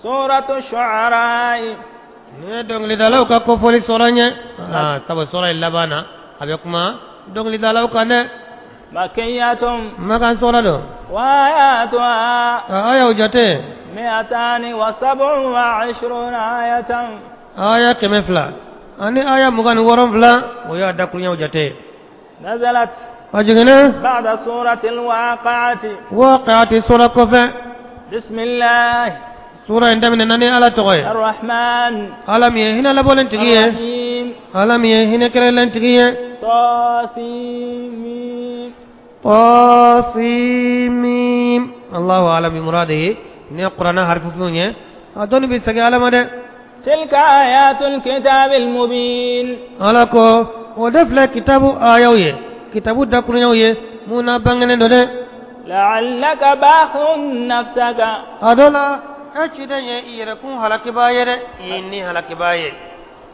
سورة الشعراء Nin ye dɔnkilidalaw ka kofɔli sɔrɔ n ye, sabu sɔrɔ in laban na a bɛ kuma dɔnkilidalaw kan dɛ. مكية. Makan sɔrɔ don. وآياتها A ayaw jate 227 آية. Aya 227, o y'a dakurunɲɛw jate. نزلت A jiginna بعد سورة الواقعة. Waaqaati sura kɔfɛ. بسم الله Sura in daminɛna ni Ala tɔgɔ ye, الرحمن Ala min ye hinɛ labɔlen tigi ye, الرحيم. Ala min ye hinɛ kɛrɛlen tigi ye. طاسيم. طاسيميم، الله أعلم بمراده. Ni ye kuranɛ harifufinw ye, a dɔnni bɛ segin Ala ma dɛ. تلك آيات الكتاب المبين. Ala ko o de filɛ kitabu ayaw ye, kitabu dakurunyaw ye mun na bangenen don dɛ. لعلك باخع نفسك. A dɔ la e ciden ye i yɛrɛkun halakibaa ye dɛ, i ye ni halakibaa ye.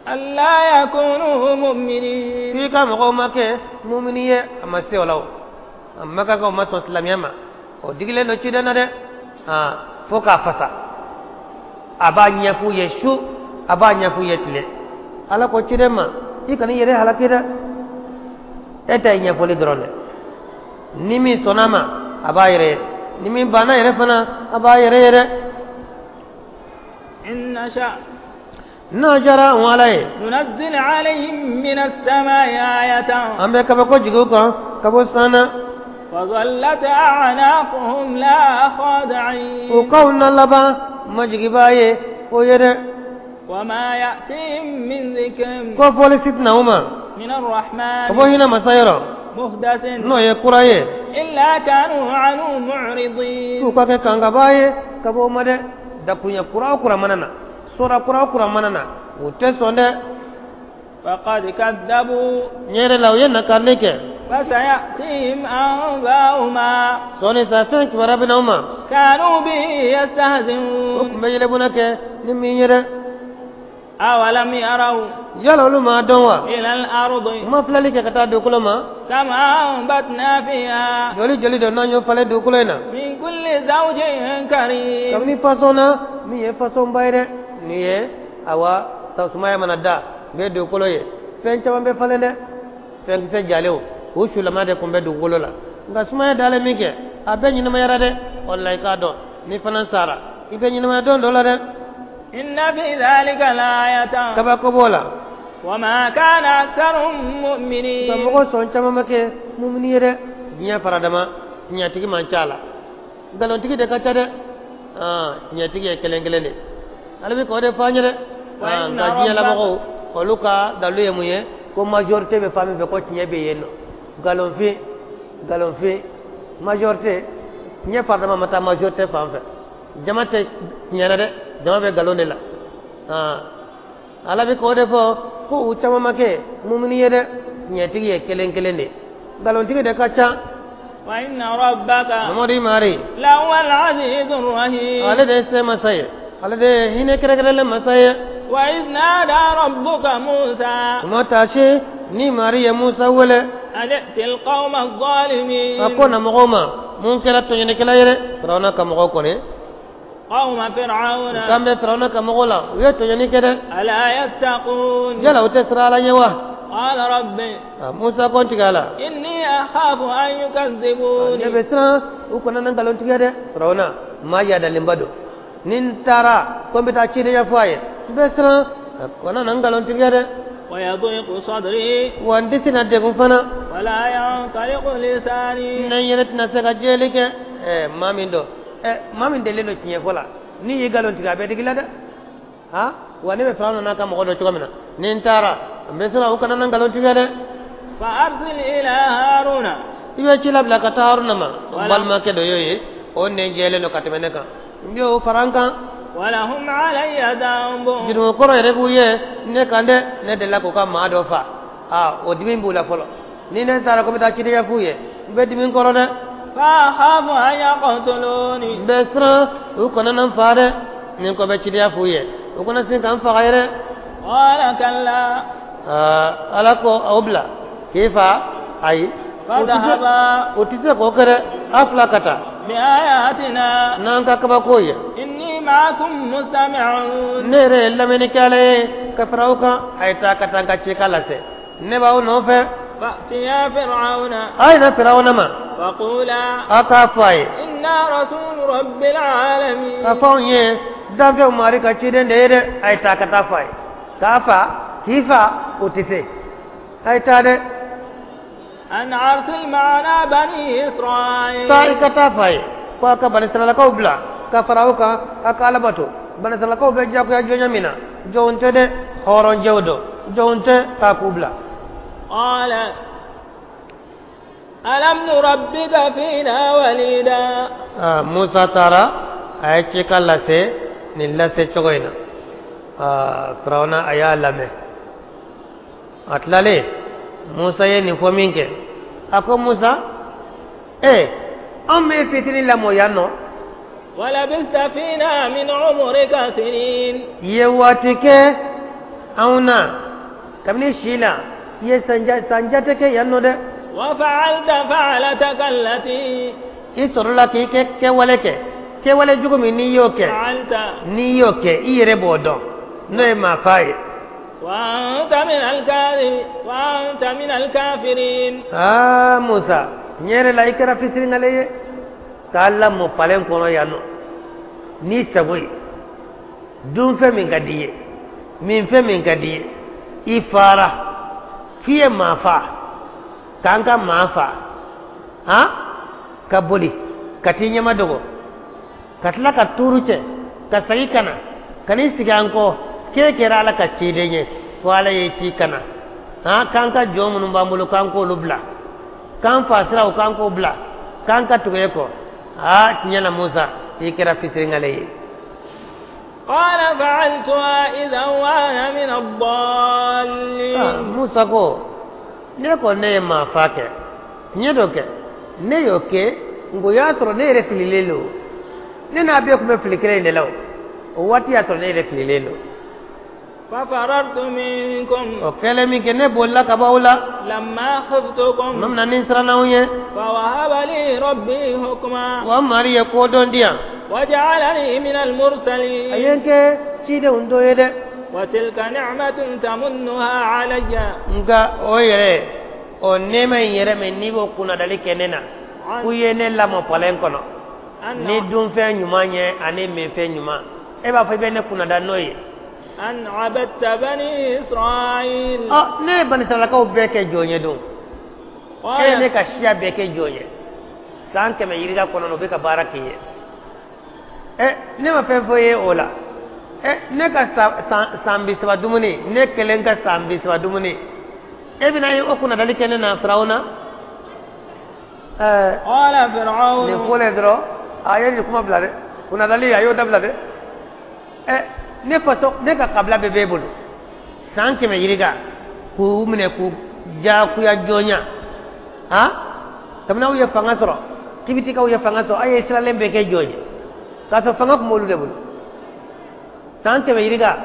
ألا يكونوا مؤمنين. F'i ka mɔgɔw ma kɛ mumini ye, a ma se o la. O a Makakaw ma sɔn silamɛya ma, o digilen don ciden na dɛ. Aa, fo k'a fasa, a b'a ɲɛf'u ye su, a b'a ɲɛf'u ye tile. Ala ko ciden ma, i kana i yɛrɛ halaki dɛ, e ta ye ɲɛfɔli dɔrɔn dɛ. Ni min sɔnna ma, a b'a yɛrɛ ye, ni min banna yɛrɛ fana, a b'a yɛrɛ ye dɛ. إن نشأ N'a diyara an Ala ye, ننزل عليهم من السماء آية an bɛ kabako jigin u kan ka bɔ san na. فظلت أعناقهم لها خاضعين. U kaw na laban majigibaa ye o ye dɛ. وما يأتيهم من ذكر Ko fɔli si tɛna u ma من الرحمن ka bɔ hinɛ masa yɔrɔ محدث n'o ye kura ye إلا كانوا عنه معرضين. K'u ka kɛ kankabaa ye ka bɔ o ma dɛ. Dakuruɲɛ kura o kura mana na, sora kura o kura mana na, u tɛ sɔn dɛ. فقد كذبوا Ɲɛ yɛrɛ la, u ye nakarili kɛ. فسيأتيهم أنباء ما Sɔɔni sa, fɛn kibaruya bɛ na u ma كانوا به o يستهزئون. tun bɛ yɛlɛbona kɛ ni min ye dɛ. أولم يروا Yala olu m'a dɔn wa? إلى الأرض U ma filɛli kɛ ka taa dugukolo ma كما أنبتنا فيها joli joli dɔ n'an y'o falen dugukolo in na من كل زوج كريم. Kabini fasɔn na min ye fasɔnba ye dɛ. Nin ye awa sumaya mana da n bɛ dugukolo ye, fɛn caman bɛ falen dɛ. Fɛnkisɛ jalenw, o sulama de tun bɛ dugukolo la, nka sumaya dalen min kɛ, a bɛɛ ɲɛnamayara dɛ. O la i k'a dɔn ni fana sara, i bɛ ɲɛnamaya don dɔ la dɛ. إن في ذلك لآية Kabako b'o la. وما كان أكثرهم Nka مؤمنين. mɔgɔ sɔn caman ma kɛ mumini ye dɛ. Diɲɛ faradama, tiɲɛtigi man ca la, nkalontigi de ka ca dɛ. Aa, tiɲɛtigi ye kelen kelen de, ale bɛ k'o de fɔ an ye dɛ. Aa, nka diɲɛlamɔgɔw, olu ka dalu ye mun ye? Ko majorité bɛ fan min fɛ, ko tiɲɛ bɛ yen nɔ. Nkalonfin, nkalonfin, majorité, tiɲɛ faradama ma taa majorité fan fɛ. Jama tɛ tiɲɛ na dɛ, jama bɛ nkalon de la. Aa, Ala bɛ k'o de fɔ ko u caman ma kɛ mumini ye dɛ. Tiɲɛtigi ye kelen kelen de, nkalontigi de ka ca. وإن ربك Mamadu, i mari لهو العزيز الرحيم. Ale de ye se masa ye, ale de ye hinɛ kɛrɛnkɛrɛnlen masa ye. وإذ نادى ربك موسى Kuma taasi ni mari ye Musa wele أن ائت القوم الظالمين. A ko na mɔgɔw ma mun kɛra tɔɲɔnikɛla ye dɛ, Firawuna ka mɔgɔw kɔni. قوم فرعون. Kan bɛ Firawuna ka mɔgɔw la, u ye tɔɲɔni kɛ dɛ. ألا يتقون. Yala u tɛ siran Ala ɲɛ wa? قال رب A Musa ko n tigi Ala, إني أخاف أن يكذبون. Ne bɛ siran u kana na nkalon tigɛ dɛ. Firawuna maa yadalenba don, ni n taara ko n bɛ taa cidenya fɔ a ye, n bɛ siran a kana na nkalon tigɛ dɛ. ويضيق صدري Wa n tɛ se na degun fana. ولا ينطلق لساني. N yɛrɛ tɛna se ka jɛli kɛ. Ɛ, maa min don, ɛ, maa min delilen don tiɲɛ fɔ la, n'i y'i nkalon tigɛ, a bɛ digi la dɛ. Ha, wa ne bɛ Firawuna n'a ka mɔgɔ dɔn cogo min na, ni n taara, n bɛ siran u kana na nkalon tigɛ dɛ. فأرسل إلى هارون. I bɛ ci labila ka taa Haruna ma, n balimakɛ dɔ y'o ye, o nɛn jɛlen don ka tɛmɛ ne kan, n bɛ o fara n kan. ولهم علي ذنب. Jurumu kɔrɔ yɛrɛ b'u ye ne kan dɛ, ne delila k'u ka maa dɔ fa. Aa, o dimi b'u la fɔlɔ. Ni ne taara ko n bɛ taa cidenya f'u ye, n bɛ dimi kɔrɔ dɛ. فأخاف أن يقتلوني. N bɛ siran u kana na n fa dɛ. Ni n ko bɛ cidenya f'u ye, u kana sin ka n faga yɛrɛ. قال كلا. Aa, Ala ko aw bila k'i fa, ayi, فاذهبا o tɛ se k'o kɛ dɛ, a fila ka taa بآياتنا n'an ka kabako ye. إني معكم مستمعون. Ne yɛrɛ ye lamɛnnikɛla ye ka fara aw kan. A ye taa ka taa n ka cikan lase, ne b'aw nɔfɛ. فأتيا فرعون. A ye na Firawuna ma. فقولا A k'a fɔ a ye. إنا رسول رب العالمين. K'a fɔ anw ye danfɛnw mari ka ciden de ye dɛ. A ye taa ka taa fɔ a ye k'a fa k'i fa o tɛ se. A ye taa dɛ. أن أرسل معنا بني إسرائيل. Taa i ka taa fɔ a ye ko a ka banisiralakaw bila ka fara aw kan, a ka Ala bato. Banisiralakaw bɛ diyagoya jɔnya min na, jɔnw tɛ dɛ, hɔrɔnjɛw don, jɔnw tɛ, k'a k'u bila. قال ألم نربك فينا وليدا. Aa, Musa taara, a ye cikan lase nin lase cogo in na. Aa, Firawuna a y'a lamɛn. A tilalen, Musa ye nin fɔ min kɛ, a ko Musa, anw bɛ fitinin lamɔ yan nɔ. ولبثت فينا من عمرك سنين. I ye waati kɛ anw na kabini si la, i ye san jate kɛ yan nɔ dɛ. وفعلت فعلتك التي I sɔrɔla k'i kɛ kɛwale kɛ, kɛwale jugu min n'i y'o kɛ, فعلت n'i y'o kɛ, i yɛrɛ b'o dɔn, n'o ye maa fa ye. وأنت من الكاذب وأنت من الكافرين. Aa, Musa, tiɲɛ yɛrɛ la, i kɛra fitiriwale ye k'a lamɔ palɛn kɔnɔ yan nɔ n'i sago ye, dunfɛn min ka di i ye, minfɛn min ka di i ye, i fara f'i ye maa fa k'an ka maa fa, han ka boli ka t'i ɲɛma dogo, ka tila ka tuuru cɛ ka segin ka na ka n'i sigi an kɔ k'e kɛra Ala ka ciden ye, ko Ala ye ci ka na, han k'an ka jɔn minnu b'an bolo k'an k'olu bila, k'an fa siraw k'an k'o bila, k'an ka tugu e kɔ. Aa, tiɲɛ na, Musa, i kɛra fitiriwale ye. قال فعلتها إذا وأنا من الضالين. Musa ko ne ko ne ye maa fa kɛ, tiɲɛ dɔ kɛ, ne y'o kɛ nko y'a sɔrɔ ne yɛrɛ fililen don. Ne n'a bɛɛ tun bɛ fili kelen in de la. O o waati y'a sɔrɔ ne yɛrɛ fililen don. ففررت منكم. O kɛlen min kɛ, ne bolila ka bɔ aw la. لما خفتكم. Tuma min na ni n siranna aw ɲɛ. فوهب لي ربي حكما. Wa mari ye kodɔn di yan. وجعلني من A المرسلين. ye n kɛ cidenw dɔ ye dɛ. وتلك نعمة تمنها علي. Nka o yɛrɛ o nɛɛma in yɛrɛ min n'i b'o kunnadali kɛ ne na, k'u ye ne lamɔ palɛn kɔnɔ أن, ni dunfɛn ɲuman ye ani minfɛn ɲuman, e b'a fɔ i bɛ ne kunnada n'o ye. أن عبدت بني إسرائيل. Ɔ, ne ye banisiralakaw bɛɛ kɛ jɔn ye don, e ye ne قال ka siya bɛɛ kɛ jɔn ye san 100 yirika kɔnɔ, o bɛ ka baara k'i ye. Ɛ, ne ma fɛn fɔ i ye o la. Ɛ, ne ka san 30 dumuni, ne kelen ka san 30 dumuni, e bɛna o kunnadali kɛ ne na, Firawuna? Ɛɛ, قال nin فرعون fɔlen dɔrɔn, a ye nin kuma bila dɛ, kunnadali a y'o dabila dɛ. Ɛ, ne faso, ne ka kabila bɛɛ b'e bolo san 100 yirika k'u minɛ k'u diyagoya jɔnya, han kabini aw ye fanga sɔrɔ, kibitikaw ye fanga sɔrɔ, aw ye siralen bɛɛ kɛ jɔn ye k'a sɔrɔ fanga tun b'olu de bolo san 100 yirika.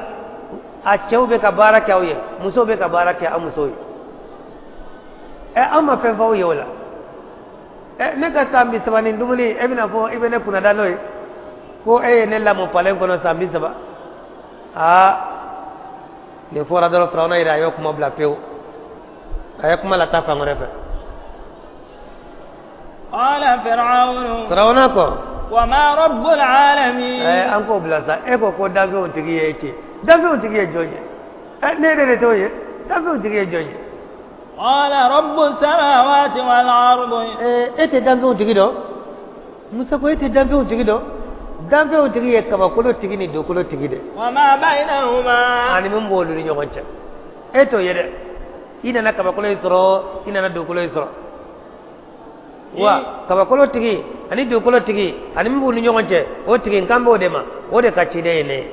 A cɛw bɛ ka baara kɛ aw ye, musow bɛ ka baara kɛ aw musow ye. Ɛ, aw ma fɛn fɔ aw ye o la. Ɛ, ne ka san 30 ni dumuni, e bɛna fɔ i bɛ ne kunnada n'o ye ko e ye ne lamɔ palɛn kɔnɔ san 30. Aa, nin fɔra dɔrɔn, Firawuna yɛrɛ a y'o kuma bila pewu, a ye kuma lataa fan wɛrɛ fɛ. قال فرعون Firawuna ko وما رب العالمين. Ɛ, an k'o bila sa. E ko ko danfɛnw tigi ye e ci, danfɛnw tigi ye jɔn ye? Ɛ, ne yɛrɛ de t'o ye, danfɛnw tigi ye jɔn ye? قال رب السماوات والأرض. Ɛ, e tɛ danfɛnw tigi dɔn? Musa ko e tɛ danfɛnw tigi dɔn? Danfɛnw tigi ye kabakolo tigi ni dugukolo tigi de وما بينهما. ani min b'olu ni ɲɔgɔn cɛ. E t'o ye dɛ. I nana kabakolo in sɔrɔ, i nana dugukolo in sɔrɔ wa kabakolo tigi ani dugukolo tigi ani min b'u ni ɲɔgɔn cɛ, o tigi n kan b'o de ma, o de ka ciden ye ne ye.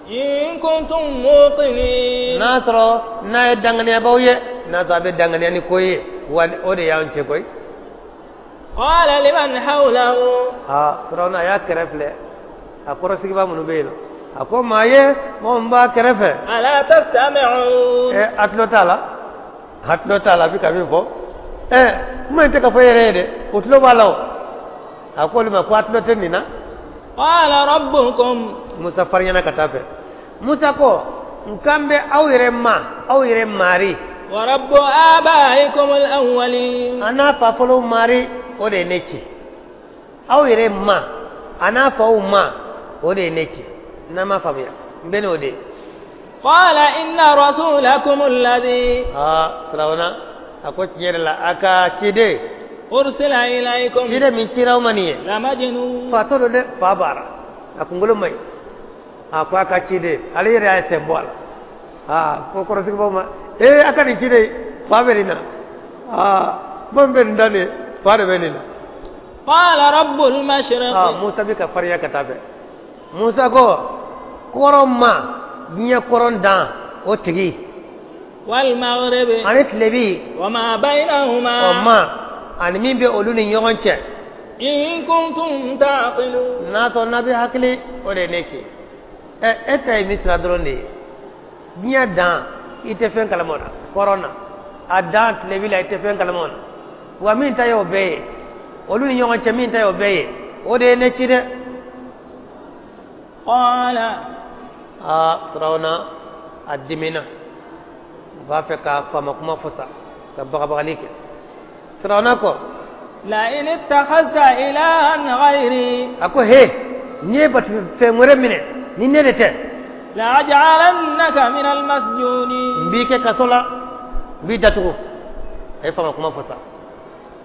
إن كنتم موقنين. N'a sɔrɔ n'a ye danganiyabaw ye, n'a sɔrɔ a bɛ danganiya ni ko ye wa, o de y'anw cɛ koyi. قال لمن حوله Aa, Firawuna a y'a kɛrɛ filɛ, a kɔrɔsigiba minnu bɛ yen nɔ, a ko maa ye mɔgɔ min b'a kɛrɛfɛ. ألا تستمعون. Ɛ, a tulo t'a la, a tulo t'a la, a bɛ ka min fɔ. Ɛ, kuma in tɛ ka fɔ e yɛrɛ ye dɛ, o tulo b'a la. O a ko olu ma ko a tulo tɛ nin na. Qala rabbukum. Musa farinyana ka taa fɛ. Musa ko n kan bɛ aw yɛrɛ ma, aw yɛrɛ mari. Wa rabbu abaikum al-awwalin. A n'a fa fɔlɔw mari, o de ye ne ci. Aw yɛrɛ ma, a n'a faw ma, o de ye ne ci. N'a ma faamuya, n bɛ n'o de ye. Qala inna rasulakum alladhi. Aa Firawuna a ko tiɲɛ yɛrɛ la a ka ciden. Ursila ilaykum. Ciden min cira aw ma nin ye. La majnun. Fatɔ don dɛ, fa b'a la, a kunkolo man ɲi. A ko a ka ciden, ale yɛrɛ y'a sen bɔ a la. Aa ko kɔrɔsigibaw ma, ee a ka nin ciden fa bɛ nin na. Aa min bɛ nin da nin ye, fa de bɛ nin na. Qala rabbul mashriqi. Aa Musa bɛ ka farinya ka taa fɛ. Musa ko kɔrɔn ma, diɲɛ kɔrɔn dan o tigi. Wal maghribi. Ani tilebi. Wa ma baynahuma. O ma ani min bɛ olu ni ɲɔgɔn cɛ. In kuntum taqilun. N'a sɔrɔ n'a bɛ hakili, o de ye ne ci. Ɛ e ta ye Misira dɔrɔn de ye. Diɲɛ dan i tɛ fɛn kalama o la, kɔrɔn na. A dan tilebi la i tɛ fɛn kalama o la. Wa min ta ye o bɛɛ ye. Olu ni ɲɔgɔn cɛ min ta ye o bɛɛ ye. O de ye ne ci dɛ. Qala. Aa Firawuna a dimina. U b'a fɛ ka faama kuma fɔ sa, ka bagabagali kɛ. Firawuna ko. La in ittakhadhta ilahan ghayri. A ko he, n'i ye batu fɛn wɛrɛ minɛ ni ne de tɛ. La aj'alannaka min al-masjunin. N b'i kɛ kaso la, n b'i datugu. A ye faama kuma fɔ sa.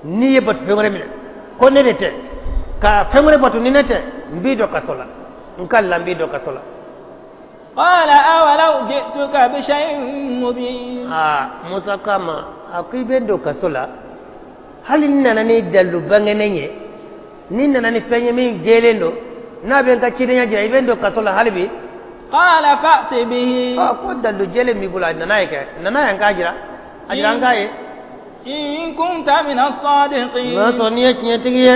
N'i ye batu fɛn wɛrɛ minɛ ko ne de tɛ, ka fɛn wɛrɛ batu ni ne tɛ, n b'i don kaso la. N ka la n b'i don kaso la. Qala awalaw ji'tuka bi shay'in mubin. Aa Musa k'a ma, a ko i bɛ don kaso la, hali ni nana ni dalilu bangenen ye, ni nana ni fɛn ye min jɛlen don, n'a bɛ n ka cidenya jira, i bɛ n don kaso la hali bi. Qala fa'ti bihi. Aa ko dalilu jɛlen b'i bolo, a nana ye kɛ, nana ye n k'a jira, a jira n k'a ye. In kunta min as-sadiqin. N'o y'a sɔrɔ n'i ye tiɲɛtigi ye.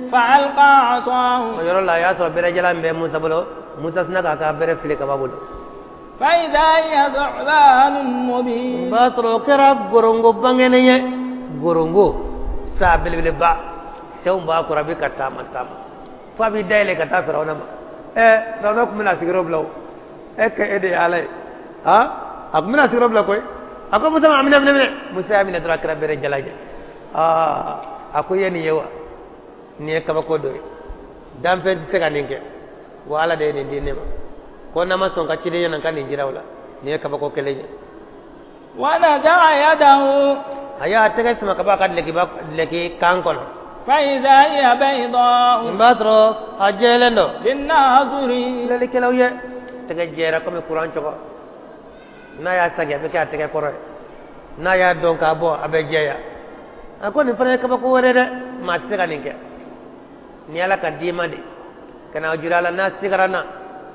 Fa'alqa 'asahu. O yɔrɔ la a y'a sɔrɔ bɛrɛjalan bɛ Musa bolo. Musa sina k'a ka bɛrɛ fili kaba bolo. Fa idha hiya thu'banun mubin. O b'a sɔrɔ o kɛra gorongo bangenen ye, gorongo sa belebeleba, sɛw b'a kɔrɔ a bɛ ka taama taama f'a bɛ dayɛlɛ ka taa Firawuna ma. Ɛ Firawuna tun bɛna sigiyɔrɔ bila o, ɛ kɛ e de ye Ala ye, aa a tun bɛna sigiyɔrɔ bila koyi. A ko Musa ma, a minɛ minɛ minɛ. Musa y'a minɛ dɔrɔn a kɛra bɛrɛ jala ye. Aa a ko i ye nin ye wa? Nin ye kabako dɔ ye, danfɛn tɛ se ka nin kɛ. Wa Ala de ye nin di ne ma, ko n'a ma sɔn ka ciden ɲɛna n ka nin jira o la, nin ye kabako kelen ye. Wa naza'a yadahu. A y'a tɛgɛ sama ka bɔ a ka dulɔki kan kɔnɔ. Fa idha hiya bayda'u. N b'a sɔrɔ a jɛlen don. Linnazirin. Filɛlikɛlaw ye, tɛgɛ jɛra komi kuran cogo. N'a y'a sagi a bɛ kɛ a tɛgɛ kɔrɔ ye, n'a y'a dɔn k'a bɔ a bɛ jɛya. A ko nin fana ye kabako wɛrɛ dɛ, maa tɛ se ka nin kɛ. Nin ye Ala ka diima de ye. Ka na jira a la n'a sigara na,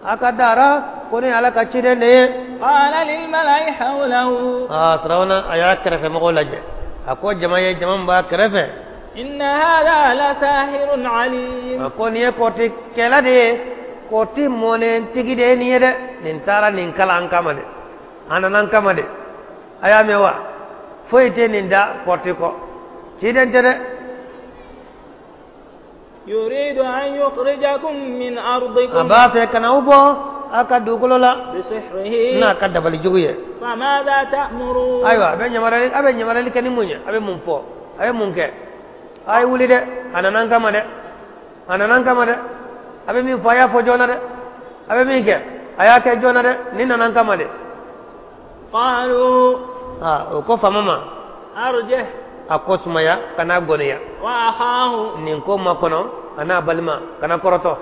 a ka dara ko ne ye Ala ka ciden de ye. Qala lil mala'i hawlahu. Aa Firawuna a y'a kɛrɛfɛmɔgɔw lajɛ, a ko jama ye, jama min b'a kɛrɛfɛ. Inna hadha la sahirun alim. A ko nin ye kɔrɔtikɛla de ye, kɔrɔti mɔnɛntigi de ye nin ye dɛ. Nin taara nin kalan an kama dɛ, a nana an kama dɛ. A y'a mɛn wa? Foyi tɛ nin da kɔrɔti kɔ, ciden tɛ dɛ. Yuridu an yukhrijakum min ardikum. A b'a fɛ ka n'aw bɔ a ka dugukolo la. Bisihrihi. N'a ka dabali jugu ye. Famadha ta'murun. Ayiwa a bɛ ɲamarali kɛ ni mun ye, a bɛ mun fɔ, a bɛ mun kɛ. A ye wuli dɛ, a nana an kama dɛ, a nana an kama dɛ. A bɛ min fɔ a y'a fɔ joona dɛ, a bɛ min kɛ a y'a kɛ joona dɛ, nin nana an kama dɛ. Qalu. Aa o ko faama ma. Arjih. A ko sumaya kana gɔniya. Wa akhahu. Nin ko ma kɔnɔ a n'a balima kana kɔrɔtɔ.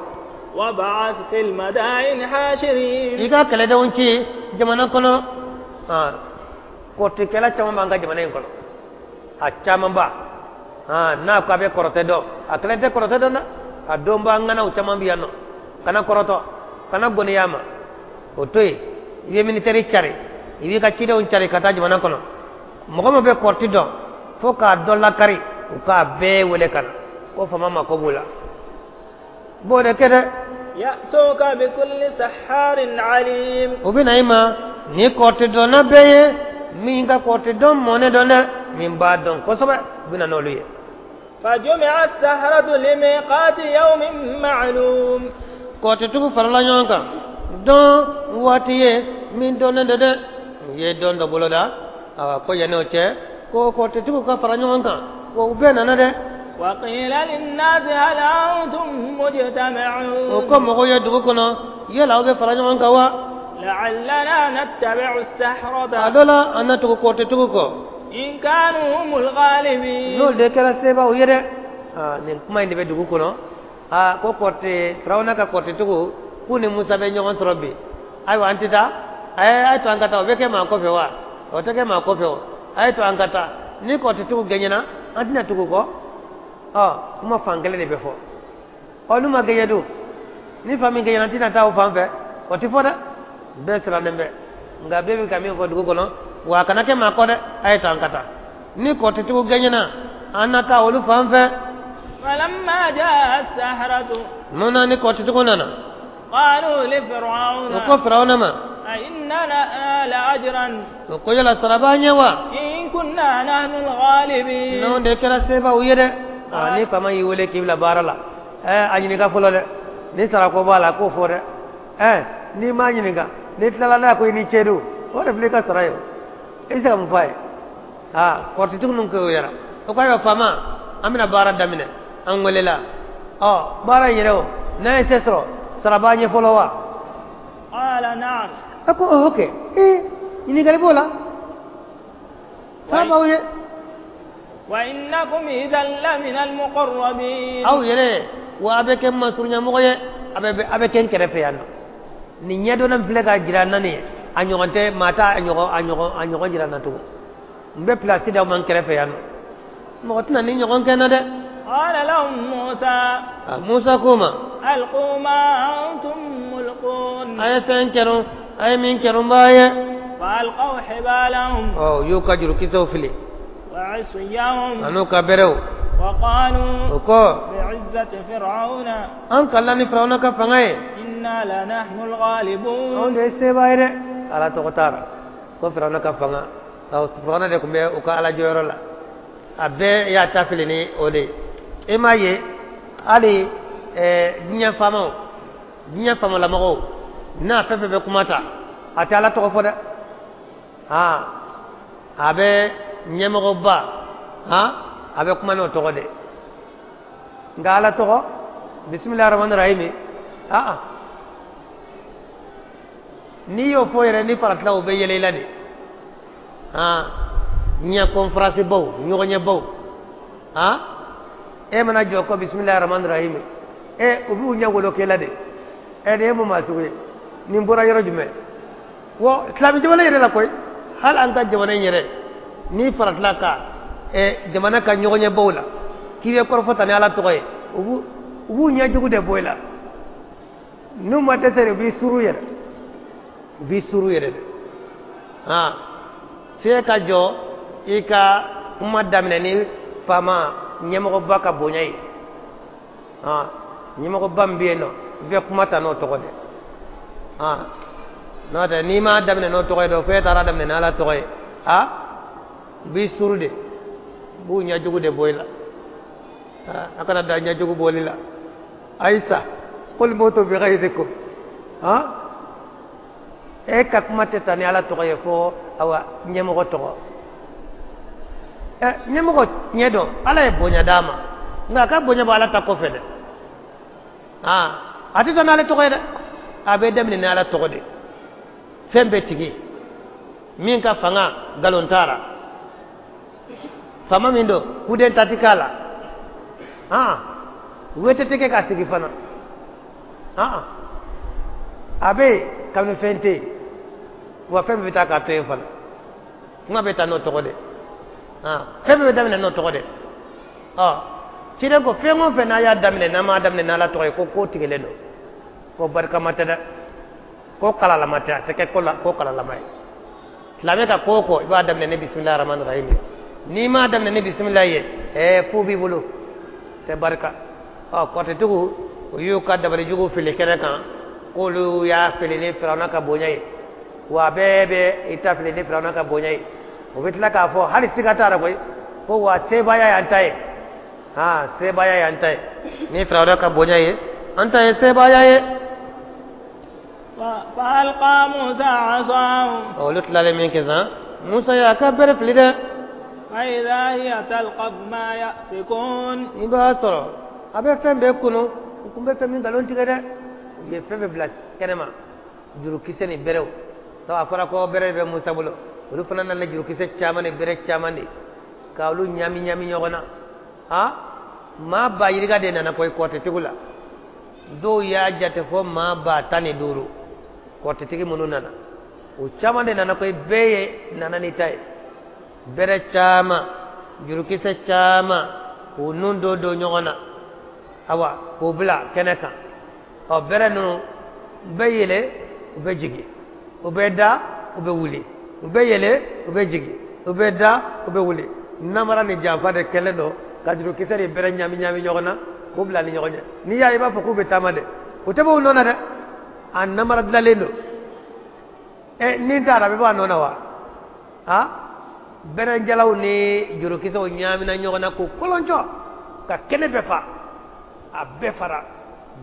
Wa ba'ath fil madain hashirin. I ka kɛlɛdenw ci jamana kɔnɔ. Aa kɔrɔtɛkɛla caman b'an ka jamana in kɔnɔ, a camanba. Aa n'a ko a bɛ kɔrɔtɛ dɔn, a kelen tɛ kɔrɔtɛ dɔn dɛ, a dɔnbaa ŋanaw caman bɛ yan nɔ. Kana kɔrɔtɔ, kana gɔniya ma, o to yen. I bɛ militɛri cari, i b'i ka cidenw cari ka taa jamana kɔnɔ. Mɔgɔ min bɛ kɔrɔti dɔn fo k'a dɔ lakari, u k'a bɛɛ wele ka na ko faama mako b'u la. B'o de kɛ dɛ. Ya'tuka bi kulli sahharin alim. U bɛ na i ma ni kɔrɔti dɔnna bɛɛ ye, min ka kɔrɔti dɔn mɔnɛ dɔn dɛ, min b'a dɔn kosɛbɛ, u bɛ na n'olu ye. فجمع السحرة لميقات يوم معلوم. Kɔrɔtɛtigiw farala ɲɔgɔn kan don waati ye min dɔnnen don dɛ. U ye don dɔ boloda, awa, ko yanni o cɛ, ko kɔrɔtɛtigiw ka fara ɲɔgɔn kan, wa u bɛɛ nana dɛ. وقيل للناس هل أنتم مجتمعون. O ko mɔgɔw ye dugu kɔnɔ, yala aw bɛ fara ɲɔgɔn kan wa? لعلنا نتبع السحرة. A dɔ la, an na tugu kɔrɔtɛtigiw kɔ. إن كانوا هم الغالبين. N'olu de kɛra sebaw ye dɛ. Aa, nin kuma in de bɛ dugu kɔnɔ. Aa, ko kɔrɔtɛ, Firawuna ka kɔrɔtɛtigiw k'u ni Musa bɛ ɲɔgɔn sɔrɔ bi. Ayiwa, an tɛ taa, a ye to an ka taa. O bɛ kɛ maa kɔfɛ wa? O tɛ kɛ maa kɔfɛ. O a ye to an ka taa. Ni kɔrɔtɛtigiw gɛɲɛna, an tɛna tugu kɔ. Ɔ, kuma fan kelen de bɛ fɔ. Ɔ, n'u ma gɛɲɛ dun, ni fa min gɛɲɛna, an tɛna taa o fan fɛ. O tɛ fɔ dɛ. Bɛɛ sirannen bɛ, nka bɛɛ bɛ ka min fɔ dugu kɔnɔ, wa a kana kɛ maa kɔ dɛ. A ye to an ka taa. Ni kɔrɔtɛtigiw gɛɲɛna, an na taa olu fan fɛ. فلما جاء السحرة. Mun na ni kɔrɔtɛtigiw nana? قالوا لفرعون. O ko Firawuna ma. أئن لنا لأجرا. O ko yala sara b'an ye wa? إن كنا نحن الغالبين. N'anw de kɛra sebaw ye dɛ. Aa, ni faama y'i wele k'i bila baara la, ɛ, a ɲininka fɔlɔ dɛ. Ni sarako b'a la, k'o fɔ dɛ. Ɛ, n'i m'a ɲininka, n'i tilala n'a ko i ni ce don, o de filɛ i ka sara ye. O i bɛ se ka mun f'a ye? Aa, kɔrɔtɛtigiw ninnu k'o yɛrɛ, o ko ayiwa faama, an bɛna baara daminɛ, an welela. Ɔ, baara in yɛrɛ, o n'an ye se sɔrɔ, sara b'an ye fɔlɔ wa? قال نعم. A ko ɔhɔ kɛ. Ee, ɲininkali b'o la, sara b'aw ye. وإنكم إذا لمن المقربين. Aw yɛrɛ wa, a bɛ kɛ masurunyamɔgɔ ye, a bɛ kɛ n kɛrɛfɛ yan nɔ. Nin ɲɛdɔnna min filɛ ka jira n na nin ye, a ɲɔgɔn tɛ maa t'a a ɲɔgɔn jira n na tugun. N bɛ pilasi d'aw ma n kɛrɛfɛ yan nɔ, mɔgɔ tɛna ni ɲɔgɔn kɛ n na dɛ. قال لهم موسى. A Musa k'o ma. ألقوا ما أنتم ملقون. A ye fɛn kɛrun, a ye min kɛrun b'a ye. فألقوا حبالهم. Ɔ, u y'u ka jurukisɛw fili. وعصيهم. An'u ka bɛrɛw. وقالوا. O ko. بعزة فرعون. An kalila ni Firawuna ka fanga ye. إنا لنحن Anw الغالبون. de ye seba ye dɛ. Ala tɔgɔ t'a la ko Firawuna ka fanga. Ɔ, Firawuna de tun bɛ u ka ala jɔyɔrɔ la, a bɛɛ y'a ta fili ni o de ye. E m'a ye, hali diɲɛ faamaw, diɲɛ faamalamɔgɔw n'a fɛn fɛn bɛ kuma ta, a tɛ ala tɔgɔ fɔ dɛ. Aa, a bɛ ɲɛmɔgɔba, han, a bɛ kuma n'o tɔgɔ de. Nka ala tɔgɔ, bisimilahi rahmani rahimi, aa, n'i y'o fɔ yɛrɛ, ni faratila, o bɛ yɛlɛ i la de. Han, diɲɛ conférence baw, ɲɔgɔnɲɛbaw, han, e mana jɔ ko bisimilahi rahmani rahimi, e, u b'u ɲɛ wolo k'e la de. Ɛ, nin ye mun maa sugu ye? Nin bɔra yɔrɔ jumɛn? Wa silamɛ jamana yɛrɛ la koyi, hali an ka jamana in yɛrɛ, n'i faratila ka jamana ka ɲɔgɔnɲɛbaw la k'i bɛ kɔrɔfɔ ta ni ala tɔgɔ ye, u b'u ɲɛjugu de bɔ i la. N'u ma dɛsɛ de, u b'i suru yɛrɛ, u b'i suru yɛrɛ de. Han, f'e ka jɔ, i ka kuma daminɛ ni faama ɲɛmɔgɔba ka bonya ye. Han, ɲɛmɔgɔba min bɛ yen nɔ, i bɛ kuma ta n'o tɔgɔ de. Han, n'o tɛ, n'i m'a daminɛ n'o tɔgɔ ye dɔrɔn, f'e taara daminɛ n'ala tɔgɔ ye, a u b'i suru de, u b'u ɲɛjugu de bɔ i la. A kana da ɲɛjugu bɔli la. Ayisa qul mutu bi ghayzikum. Han, e ka kuma tɛ ta ni ala tɔgɔ ye fo awa ɲɛmɔgɔ tɔgɔ. Ɛ, ɲɛmɔgɔ tiɲɛ dɔn, ala ye bonya d'a ma, nka a ka bonya bɔ ala ta kɔfɛ dɛ. Aa, a tɛ taa n'ale tɔgɔ ye dɛ, a bɛ daminɛ ni ala tɔgɔ de. Fɛn bɛɛ tigi min ka fanga nkalon t'a la, faama min don, kuden ta ti k'a la. Aa, wete tɛ kɛ k'a sigi fana. Aa, a bɛ yen kabini fɛn tɛ yen, wa fɛn bɛɛ bɛ taa k'a to yen fana. Kuma bɛ taa n'o tɔgɔ de. Aa, fɛn bɛɛ bɛ daminɛ n'o tɔgɔ de. Ɔ, ciden ko fɛn o fɛn n'a y'a daminɛ, n'a m'a daminɛ n'ala tɔgɔ ye, ko ko tigɛlen don, ko barikama tɛ dɛ, ko kalalama tɛ, a tɛ kɛ ko la, ko kalalama ye. Silamɛ ka ko o ko, i b'a daminɛ ni bisimilahi rahmani rahim ye. N'i m'a daminɛ ni bisimilahi ye, ɛɛ, fu b'i bolo, tɛ barika. Ɔ, kɔrɔtɛtigiw, u y'u ka dabalijugu fili kɛnɛ kan k'olu y'a fili ni Firawuna ka bonya ye. Wa bɛɛ bɛ i ta fili ni Firawuna ka bonya ye. O bɛ tila k'a fɔ, hali siga t'a la koyi, ko wa sebaaya y'an ta ye. Han, sebaaya y'an ta ye ni Firawuna ka bonya ye, an ta ye sebaaya ye. فألقى موسى عصاه. Olu tilalen min kɛ sisan, Musa y'a ka bere fili dɛ. فإذا هي تلقف ما يأفكون. I b'a sɔrɔ a bɛ fɛn bɛɛ kunu, u kun bɛ fɛn min nkalon tigɛ dɛ. U ye fɛn bɛɛ bila kɛnɛma, jurukisɛ ni berew. Sabu a fɔra ko bere bɛ Musa bolo, olu fana nana jurukisɛ caman ni bere caman de ka olu ɲami ɲami ɲɔgɔn na. Ha, maa ba yirika de nana koyi kɔrɔtɛtigiw la. Dɔw y'a jate fɔ maa 15,000 kɔrɔtɛtigi minnu nana, o caman de nana koyi. Bɛɛ ye nana n'i ta ye, bere caman, jurukisɛ caman, k'u nun don don ɲɔgɔn na, awa k'o bila kɛnɛ kan. Ɔ, bere ninnu u bɛ yɛlɛ, u bɛ jigin, u bɛ da, u bɛ wuli, u bɛ yɛlɛ, u bɛ jigin, u bɛ da, u bɛ wuli. Namara ni janfa de kɛlen don ka jurukisɛ ni bere ɲami ɲami ɲɔgɔn na k'u bila ni ɲɔgɔn ɲɛ. N'i y'a ye, i b'a fɔ k'u bɛ taama dɛ, u tɛ bɔ u nɔ na dɛ, a namara dilanlen don. Ɛ, ni taara, a bɛ bɔ a nɔ na wa? Ha, bɛrɛjalaw ni jurukisɛw ɲaamina ɲɔgɔn na k'u kɔlɔncɔ ka kɛnɛ bɛɛ fa, a bɛɛ fara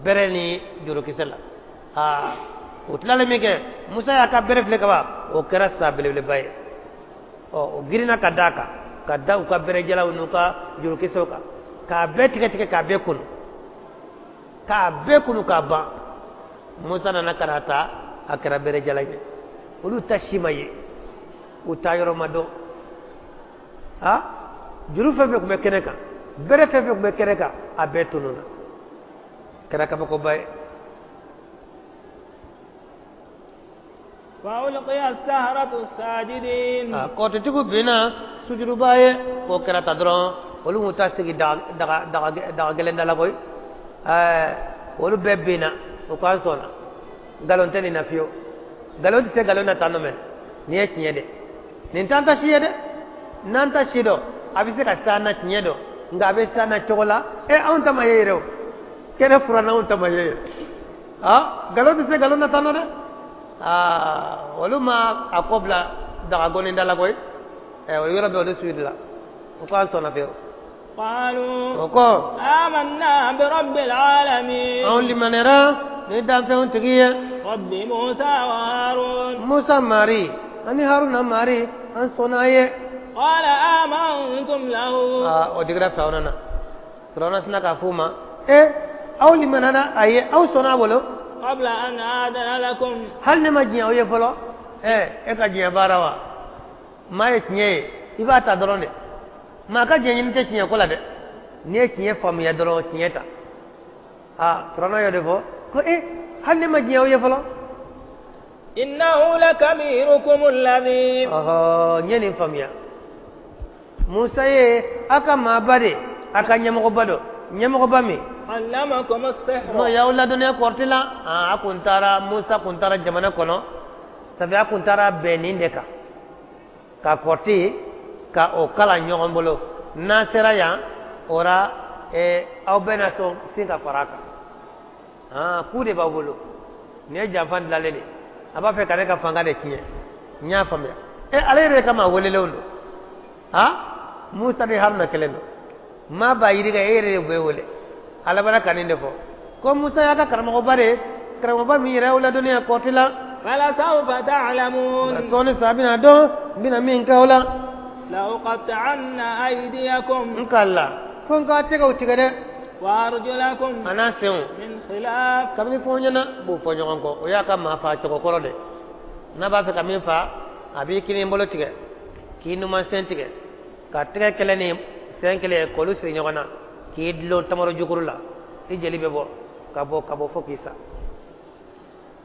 bɛrɛ ni jurukisɛ la. Aa, o tilalen min kɛ, Musa y'a ka bɛrɛ filɛ kaban, o kɛra sa belebeleba ye. Ɔ, o girinna ka d'a kan, ka da u ka bɛrɛjalaw n'u ka jurukisɛw kan, k'a bɛɛ tigɛ tigɛ, k'a bɛɛ kunu, k'a bɛɛ kunu k'a ban. Musa nana ka na ta, a kɛra bɛrɛjala ye. Olu ta si ma ye, u ta yɔrɔ ma dɔn. Ha, juru fɛn fɛn tun bɛ kɛnɛ kan, bɛrɛ fɛn fɛn tun bɛ kɛnɛ kan, a bɛɛ tununna, kɛra kabakoba ye. فألقي السحرة ساجدين. Kɔrɔtɛtigiw binna sujuduba ye. K'o kɛra ta dɔrɔn, olu m'u ta sigi daga gɛlɛn da la koyi. Ɛɛ, olu bɛɛ binna, o k'an sɔnna, nkalon tɛ nin na fiyewu, nkalon tɛ se nkalon na tan nɔ. Mɛ nin ye tiɲɛ de, nin t'an ta si ye dɛ. N'an ta si dɔn, a bɛ se ka s'an na tiɲɛ dɔn, nka a bɛ s'an na cogo la. Ɛ, anw ta ma ye yɛrɛ, o kɛnɛ furanna, anw ta ma ye yɛrɛ. Ah, nkalon tɛ se nkalon na tan nɔ dɛ. Aa, olu ma a ko bila daga gɔni da la koyi. Ɛ, o yɔrɔ bɛɛ olu suyidi la, o ko an sɔnna fiyewu. قالوا O ko آمنا برب العالمين. Anw limaniyara ni danfɛnw tigi ye. رب موسى وهارون. Musa mari ani Haruna mari, an sɔnna a ye. قال آمنتم له. Aa, o digira Firawuna na. Firawuna sina k'a f'u ma: e, aw limaniyara a ye, aw sɔnna a bolo قبل أن آذن لكم. Hali ne ma diɲɛ aw ye fɔlɔ. Ɛ, e ka diɲɛ baara wa? Maa ye tiɲɛ ye, i b'a ta dɔrɔn de. Maa ka diɲɛ ɲini tɛ tiɲɛ ko la dɛ. N'i ye tiɲɛ faamuya dɔrɔn, tiɲɛ ta. Aa, Firawuna y'o de fɔ ko: e, hali ne ma diɲɛ aw ye fɔlɔ. إنه لكبيركم الذي Ɔhɔ, n ye nin faamuya. Musa ye a ka maaba de, a ka ɲɛmɔgɔba dɔ, ɲɛmɔgɔba min علمكم السحر. N'o y'aw ladɔnniya kɔrɔti la. A kun taara, Musa kun taara jamana kɔnɔ, sabu a kun taara bɛn nin de kan ka kɔrɔti ka o kalan ɲɔgɔn bolo. N'an sera yan o la, aw bɛna sɔn sin ka fara a kan. Ku de b'aw bolo, nin ye janfa dilanlen de, a b'a fɛ ka ne ka fanga de tiɲɛ. N y'a faamuya. E, ale yɛrɛ kama welelenw don. Ha, Musa ni Haruna kelen don, maa ba yirika, e yɛrɛ de bɛ wele. A labanna ka nin de fɔ ko Musa y'a ka karamɔgɔba de ye, karamɔgɔba min yɛrɛ y'aw ladɔnniya kɔrɔti la. فلسوف تعلمون. Sɔɔni sa, a bɛna dɔn n bɛna min kɛ aw la. لأقطعن أيديكم N ka la fo n k'a tɛgɛw tigɛ dɛ وأرجلكم a n'a senw من خلاف. Kabini fɔ ɲɛna b'o fɔ ɲɔgɔn kɔ, o y'a ka maa faa cogo kɔrɔ de. N'a b'a fɛ ka min faa, a b'i kini bolo tigɛ, k'i numan sen tigɛ, ka tɛgɛ kelen ni sen kelen k'olu siri ɲɔgɔn na, k'i dulon tamaro jukuru la, i jeli bɛ bɔ ka bɔ ka bɔ fo k'i sa.